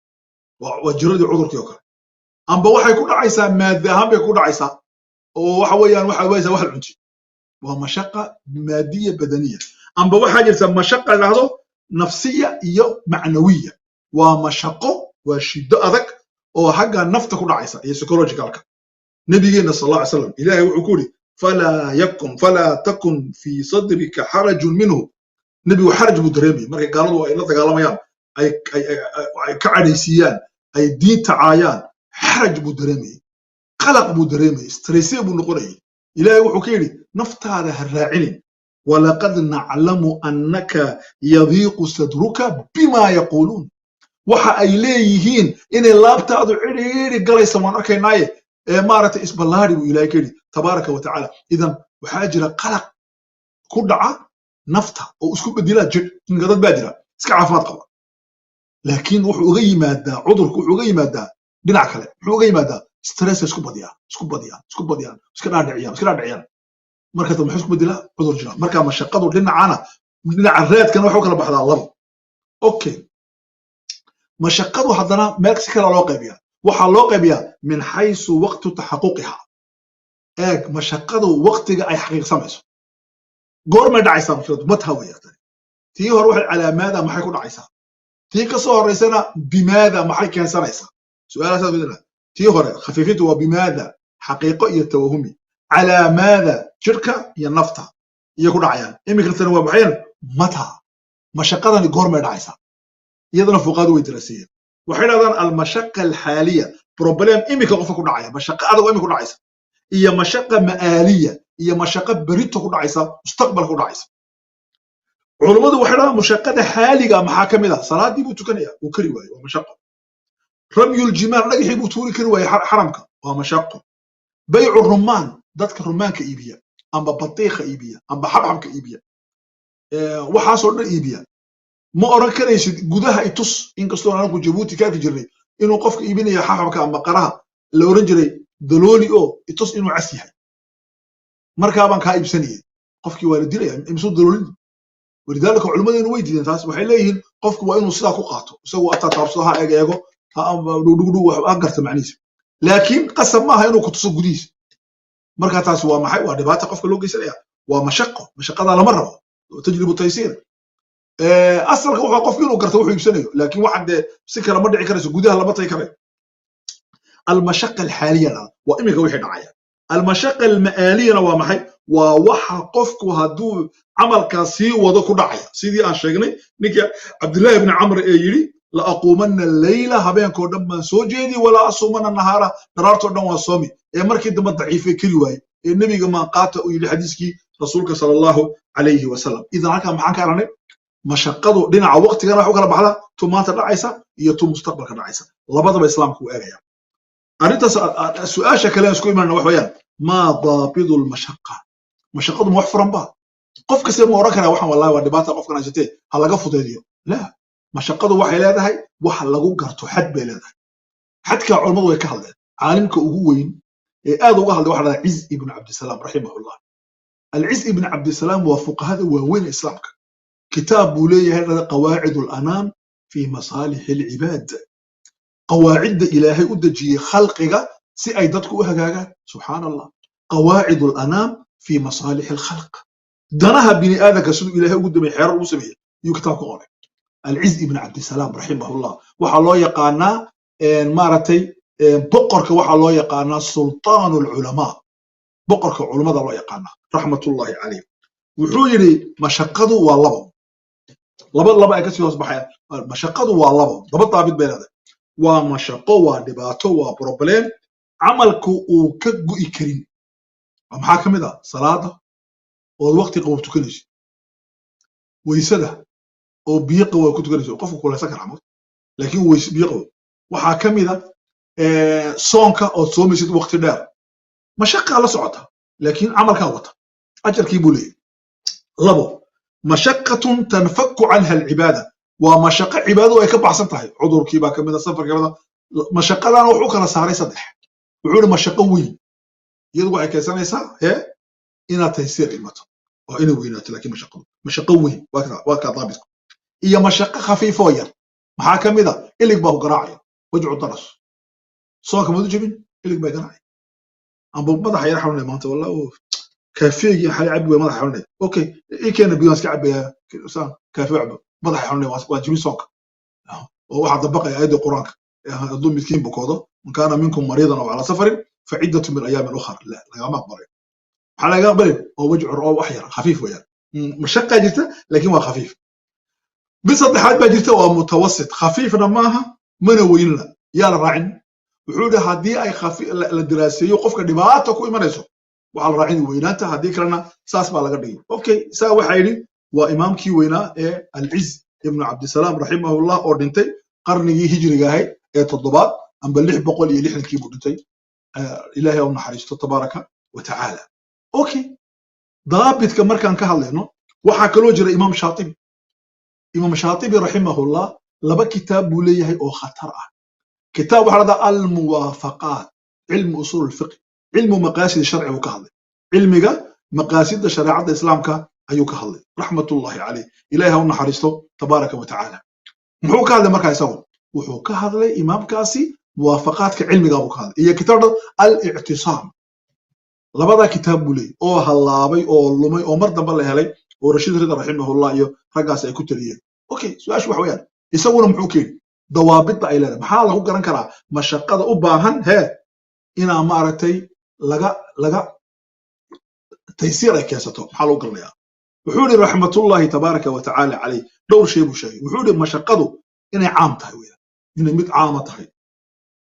waa jiradii, cudurkii oo kale, amba waxay ku dhacaysaa maadi ahaan bay ku dhacaysaa, oo waxa weeyaan waxa waysaa wax cunti. Waa مشقة مادية بدنية. Amba waxaa jirta mashaqa la dhahdo نفسية iyo معنوية. Waa mashaqo, waa shiddo adag oo xagga nafta ku dhacaysa iyo psychologicalka. Nabigeena صلى الله عليه وسلم, Ilaahay wuxuu ku yidhi: فلا يكن فلا تكن في صدرك حرج منه. Nebigu xaraj buu dareemayay markay gaaladu ay la dagaalamayaan, ay ka cadhaysiiyaan, ay diinta caayaan. Xaraj buu dareemayay, qalaq buu dareemayay, stress buu noqonayay. Ilaahay wuxuu ka yidhi: naftaada ha raacinin. ولقد نعلم أنك يضيق صدرك بما يقولون. Waxa ay leeyihiin inay laabtaadu cidhiidhi galaysa waan arkaynaaye, ee maaragtay, isballaari buu Ilaahay ka yidhi تبارك وتعالى. Idan waxaa jira qalaq ku dhaca nafta oo isku bedela jidh. Ninka dad baa jira iska caafimaad qaba, laakiin wuxuu uga yimaadaa cudurku, wuxuu uga yimaadaa dhinac kale, wuxuu uga yimaadaa stress. Isku badiyaan, isku badiyaan, isku badiyaan, iska dhaadhiciyaan, iska dhaadhiciyaan. Marka dambe muxuu isku bedelaa? Cudur jira. Marka mashaqadu dhinacana, dhinaca raadkana waxay u kala baxdaa labo. Okay, mashaqadu haddana meel si kale loo qaybiyaa. Waxaa loo qaybiyaa من حيث وقت تحققها. Eeg, mashaqadu waqtiga ay xaqiiqsamayso, goormay dhacaysaa mushkiladu? متى weya tani. Tii hore waxay على ماذا, maxay ku dhacaysaa? Tii ka soo horeysana بماذا, maxay keensanaysaa? Su-aalaasaas midna. Tii hore khafiifintu waa بماذا, xaqiiqo iyo tawahumi. على ماذا, jirka iyo nafta iyo ku dhacayaan. Iminka tani waa maxayan? متى, mashaqadani goormay dhacaysaa? Iyadana fuqaadu way daraseeyeen. Waxay dhahdaan المشقة الحالية, problem iminka qofka ku dhacaya, mashaqo adag oo imika ku dhacaysa, iyo مشقة مآلية, iyo mashaqo berito ku dhacaysa, mustaqbalka ku dhacaysa. Culummadu waxay dhahdaan mashaqada xaaliga maxaa ka mid ah? Salaadii buu tukanaya, uu kari waaye, waa mashaqo. رمي الجمار, dhagaxii buu tuuri kari waaye xaramka, waa mashaqo. بيع الرمان, dadka rumaanka iibiya, amba batiikha iibiya, amba xabxabka iibiya, waxaasoo dhan iibiya, ma oran karaysid gudaha itus. Inkastoo anagu Jabuuti ka arki jirnay inuu qofka iibinaya xabxabka amba qaraha la oran jiray: dalooli oo itus inuu cas yahay, markaa baan kaa iibsanayay. Qofkii waa la dilaya imisuu daloolin. ولذلك culimmadeenu way diideen taas. Waxay leeyihiin qofku waa inuu sidaa ku qaato, isagu ataa taabsado, ha eeg eego, ha dhugdhugdhug, ha garta macnihiisa, laakiin qasab maaha inuu ku tuso gudihiisa. Marka taasi waa maxay? Waa dhibaata qofka loo geysanaya, waa mashaqo. Mashaqada lama rabo, تجلب التيسير. Asalka wuxuu qofku inuu garto wuxuu iibsanayo, laakiin waxaan dee si kale ma dhici karayso, gudaha lama tagi karayo. المشقة الحالية waa iminka wixii dhacaya. المشقة المآلية na waa maxay? Waa waxa qofku hadduu camalkaas sii wado ku dhacaya, sidii aan sheegnay ninka Cabdillahi ibni Camr ee yidhi: لأقومن الليل, habeenkoo dhan baan soo jeedi, ولا أصومن النهار, dharaartoo dhan waan soomi, ee markii dambe daciifay, keli waaye, ee nebiga maanqaata uu yidhi xadiiskii rasuulka صلى الله عليه وسلم. Idan halkaa maxaan ka aragnay? Mashaqadu dhinaca waqtigana wax u kala baxdaa tu maanta dhacaysa iyo tu mustaqbalka dhacaysa. Labadaba Islaamku uu eegaya arrintaas. Su-aasha kale aan isku imanana wax weeyaan: ما ضابط المشقة? Mashaqadu ma wax furan ba? Qof kasta ma oran karaa waxaan wallahi waa dhibaata qofkan haysatee, ha laga fudaydiyo? La, mashaqadu waxay leedahay wax lagu garto, xad bay leedahay. Xadkaa culammadu way ka hadleen. Caalimka ugu weyn ee aad uga hadlay waxa dhahdaa Ciz ibn Cabdisalaam رحمه الله. Alciz ibn Cabdisalaam waa fuqahada waaweyn ee Islaamka. Kitaab buu leeyahay dhahda قواعد الأنام في مصالح العباد, qawaacidda Ilaahay u dejiyey khalqiga. Si ay dadku u hagaagaan. Subxaan Allah, Qawaacid Alanaam fi Masaalix Alkhalq, danaha bini aadamka siduu Ilaahay ugu damey xeerar ugu sameeyey ayuu kitaab ka qoray. Alciz Ibn Cabdisalaam raximahullah waxaa loo yaqaanaa, maaragtay, boqorka, waxaa loo yaqaanaa Sultaan Alculamaa, boqorka culummada loo yaqaanaa, raxmatullahi calayh. Wuxuu yidhi mashaqadu waa labo, laba laba ay kasii hoos baxayaan. Mashaqadu waa labo, laba daabit bay leedahay. Waa mashaqo, waa dhibaato, waa problem camalku uu ka gu'i karin. Maxaa ka mid ah? Salaada ood waqti qabow tukanaysid, weysada oo biyo qabow ku tukanaysid, qofku kulaysan karaa mood, laakiin weyse biyo qabow. Waxaa ka mid a soonka ood soomaysid waqti dheer. Mashaqaa la socota, laakiin camalkaa wata, ajarkii buu leeyahy. Labo, mashaqatun tanfaku canha alcibaada, waa mashaqo cibaadadu ay ka baxsan tahay. Cudurkii baa kamid a, safarkii kamid a. Mashaqadana wuxuu kala saaray saddex. Wuxuu yihi mashaqo weyn iyadu waxay keensanaysaa hee inaad taysiir imato, waa inay weynaato, laakiin mashaqadu mashaqo weyn waa kaa daabitku. Iyo mashaqo khafiifoo yar. Maxaa ka mid a? Ilig baa ku garaacaya, wajcu daras, soonka madu jebin, ilig baa garaacaya, amba madaxa yar xanuunaya maanta, wallah kaafeegii xalay cabi way, madaxa xanuunaya. Okay, ii keena biyo, waan iska cabaya, saan kaafe cabo, madaxa xanuunaya, waa jebin soonka oo waxaa dabaqaya aayadda Qur-aanka: hadduu midkiin bukoodo, man kaana minkum mariidan aw calaa safarin faciddatu min ayaamin ukhar. La lagama aqbalayo. Maxaa laga aqbalin? Oo wajcu oo wax yar khafiif weeyaan, mashaqaa jirta laakiin waa khafiif. Mid saddexaad baa jirta, waa mutawasit, khafiifna maaha mana weynna, yaa la raacin. Wuxuu yidhi haddii ay la diraaseeyo qofka dhibaata ku imanayso, waxaa la raacin weynaanta, haddii kalena saas baa laga dhigay. Okay, saa waxaa yidhi waa imaamkii weynaa ee Alciz Ibnu Cabdisalaam raximahullah, oo dhintay qarnigii hijriga ahayd ee toddobaad amba 660-kii buu dhintay. Ilaahay u naxariisto tabaaraka wa tacaala. Okay, daabitka markaan ka hadlayno, waxaa kaloo jira Imaam Shaatibi. Imaam Shaatibi raximahullah laba kitaab buu leeyahay oo khatar ah. Kitaab waxaa la dhahdaa Almuwaafaqaat, cilmu usuul alfiqh, cilmu maqaasid sharci buu ka hadlay, cilmiga maqaasidda shareecadda Islaamka ayuu ka hadlay, raxmatullahi caleyh. Ilahay ha u naxariisto tabaaraka wa tacaala. Muxuu ka hadlay markaa isagu? Wuxuu ka hadlay imaamkaasi muwaafaqaadka cilmiga buu ka hadlay, iyo kitaabda Alictisaam. Labadaa kitaab buu leeyay oo hallaabay oo lumay oo mar dambe la helay oo Rashiid Rida raximahullah iyo raggaas ay ku taliyeen. Okay, su-aashu waxa weeyaan, isaguna muxuu keeni dawaabidda ay leedahay? Maxaa lagu garan karaa mashaqada u baahan hee inaa, maaragtay, laga taysiir ay keensato? Maxaa lagu garanayaa? Wuxuu yidhi raxmatullahi tabaaraka wa tacaala caleyh, dhowr shay buu sheegay. Wuxuu yidhi mashaqadu inay caam tahay weeyaan, inay mid caama tahay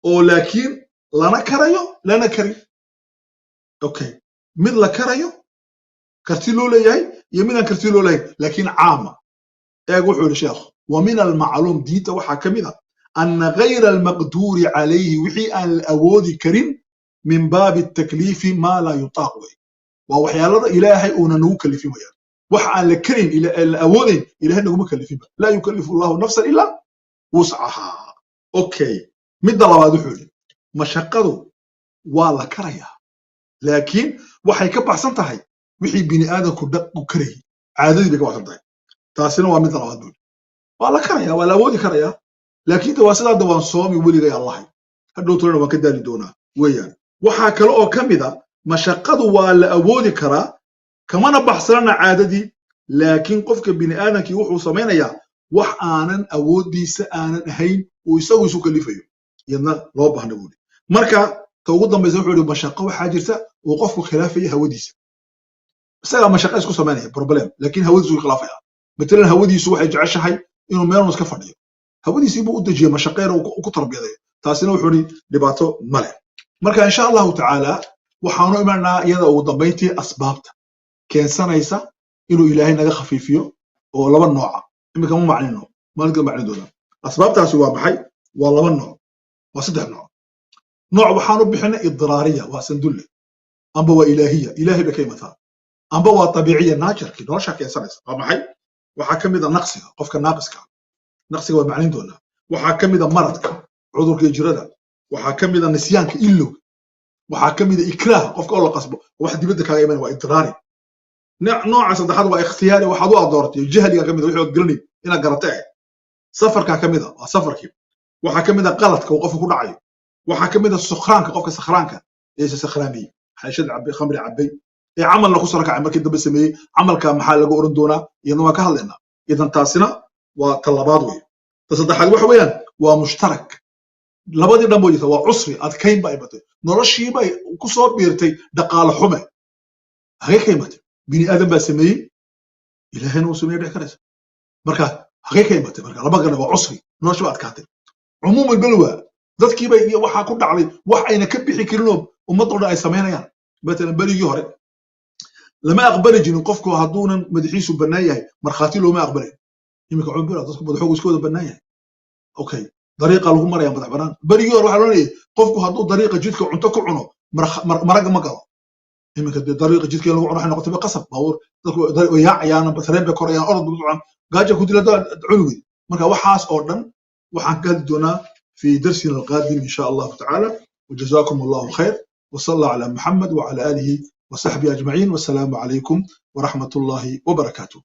oo laakiin lana karayo lana karin. Okay, mid la karayo, karti loo leeyahay, iyo midaan karti loo leeyahay laakiin caama. Eeg, wuxuu yidhi sheekhu: wa min almacluum, diinta waxaa ka mid a, ana gayra almaqduuri calayhi, wixii aan la awoodi karin, min baabi takliifi maa laa yutaaq wey, waa waxyaalada Ilaahay uuna nagu kalifin wayaan. Wax aan la karin, la awoodayn, Ilahay naguma kalifinba. Laa yukallifu Allahu nafsan ilaa wuscahaa. Okay, midda labaad wuxuu yidhi mashaqadu waa la karayaa, laakiin waxay ka baxsan tahay wixii bini aadamku dhaqu karayay, caadadii bay ka baxsan tahay. Taasina waa midda labaad buu yidhi. Waa la karayaa, waa la awoodi karayaa, laakiin de waa sidaa de waan soomi weligay Allahay, hadhow tolena waan ka daali doonaa weeyaan. Waxaa kale oo ka mid a mashaqadu waa la awoodi karaa, kamana baxsanana caadadii, laakiin qofka bini aadamkii wuxuu samaynayaa wax aanan awooddiisa aanan ahayn uu isagu isu kalifayo, iyadna loo baahna buuri. Marka ta ugu dambaysa wuxuu yihi mashaqo waxaa jirta uu qofku khilaafaya hawadiisa, isagaa mashaqo isku samaynaya problem, laakiin hawadiisu uu khilaafaya. Matalan hawadiisu waxay jeceshahay inuu meelun iska fadhiyo, hawadiisii buu u dejiyey mashaqeyn uu ku tarbiyadayo, taasina wuxuu yihi dhibaato male. Marka insha Allahu tacaala waxaanu imanaa iyada ugu dambayntii asbaabta keensanaysa inuu Ilaahay naga khafiifiyo oo laba nooca. Iminka ma macnino, maalinka macnin doonaa. Asbaabtaasi waa maxay? Waa laba nooc, waa saddex nooc. Nooc waxaan u bixinay idraariya, waa sandulle, amba waa ilaahiya, Ilaahay bay ka imataa, amba waa tabiiciya, naajarkii nolosha keensanaysa. Waa maxay? Waxaa ka mid a naqsiga, qofka naaqiska, naqsiga waa macnin doonaa. Waxaa ka mid a maradka, cudurka jirada. Waxaa ka mid a nisyaanka, ilowga. Waxaa ka mid a ikraah, qofka oo la qasbo, wax dibadda kaaga imanaya, waa idraari. Nooca saddexaad waa ikhtiyaari, waxaad u adoortay, jahliga ka mid a, wixii ood garanay inaad garatay ahayd. Safarkaa ka mid a, waa safarkii. Waxaa ka mid a qaladka uu qofku ku dhacayo. Waxaa ka mid ah sukhraanka, qofka sakhraanka ee isa sakhraamiyey, xashad cabay, khamri cabay, ee camalna ku soo kacay markii dambe sameeyey camalka, maxaa laga oran doonaa? Iyadna waan ka hadlaynaa. Idan taasina waa ta labaad wey. Ta saddexaad waxa weeyaan waa mushtarak, labadii dhan boo jirta. Waa cusri, adkayn ba ay batay, noloshii bay ku soo biirtay dhaqaale xume. Hagee ka imatay? Bini aadam baa sameeyey, Ilaahayna uu sameeyey, dhici karaysa. Marka hagee ka imatay? Marka lama garana. Waa cusri, noloshii ba adkaatay. Cumuum albalwa, dadkii bay iyo waxaa ku dhacday wax ayna ka bixi karinoo ummad oo dhan ay samaynayaan. Matalan, berigii hore lama aqbali jirin qofku hadduunan madaxiisu bannaan yahay, markhaati looma aqbalin. Iminka cumuum dadku madaxoogu iska wada bannaan yahay. Okay, dariiqa lagu maraya madax bannaan. Berigii hore waxaa loonayay qofku hadduu dariiqa jidka cunto ku cuno, maraga ma galo. Iminka dee dariiqa jidka in lagu cuno waxay noqotay ba qasab. Baabuur dadku way yaacayaan, tareen bay korayaan, orod bay ku socon, gaaja ku dila cuni weyd. Marka waxaas oo dhan waxaan ka hadli doonaa في درسنا القادم إن شاء الله تعالى. وجزاكم الله خير، وصلى على محمد وعلى آله وصحبه أجمعين، والسلام عليكم ورحمة الله وبركاته.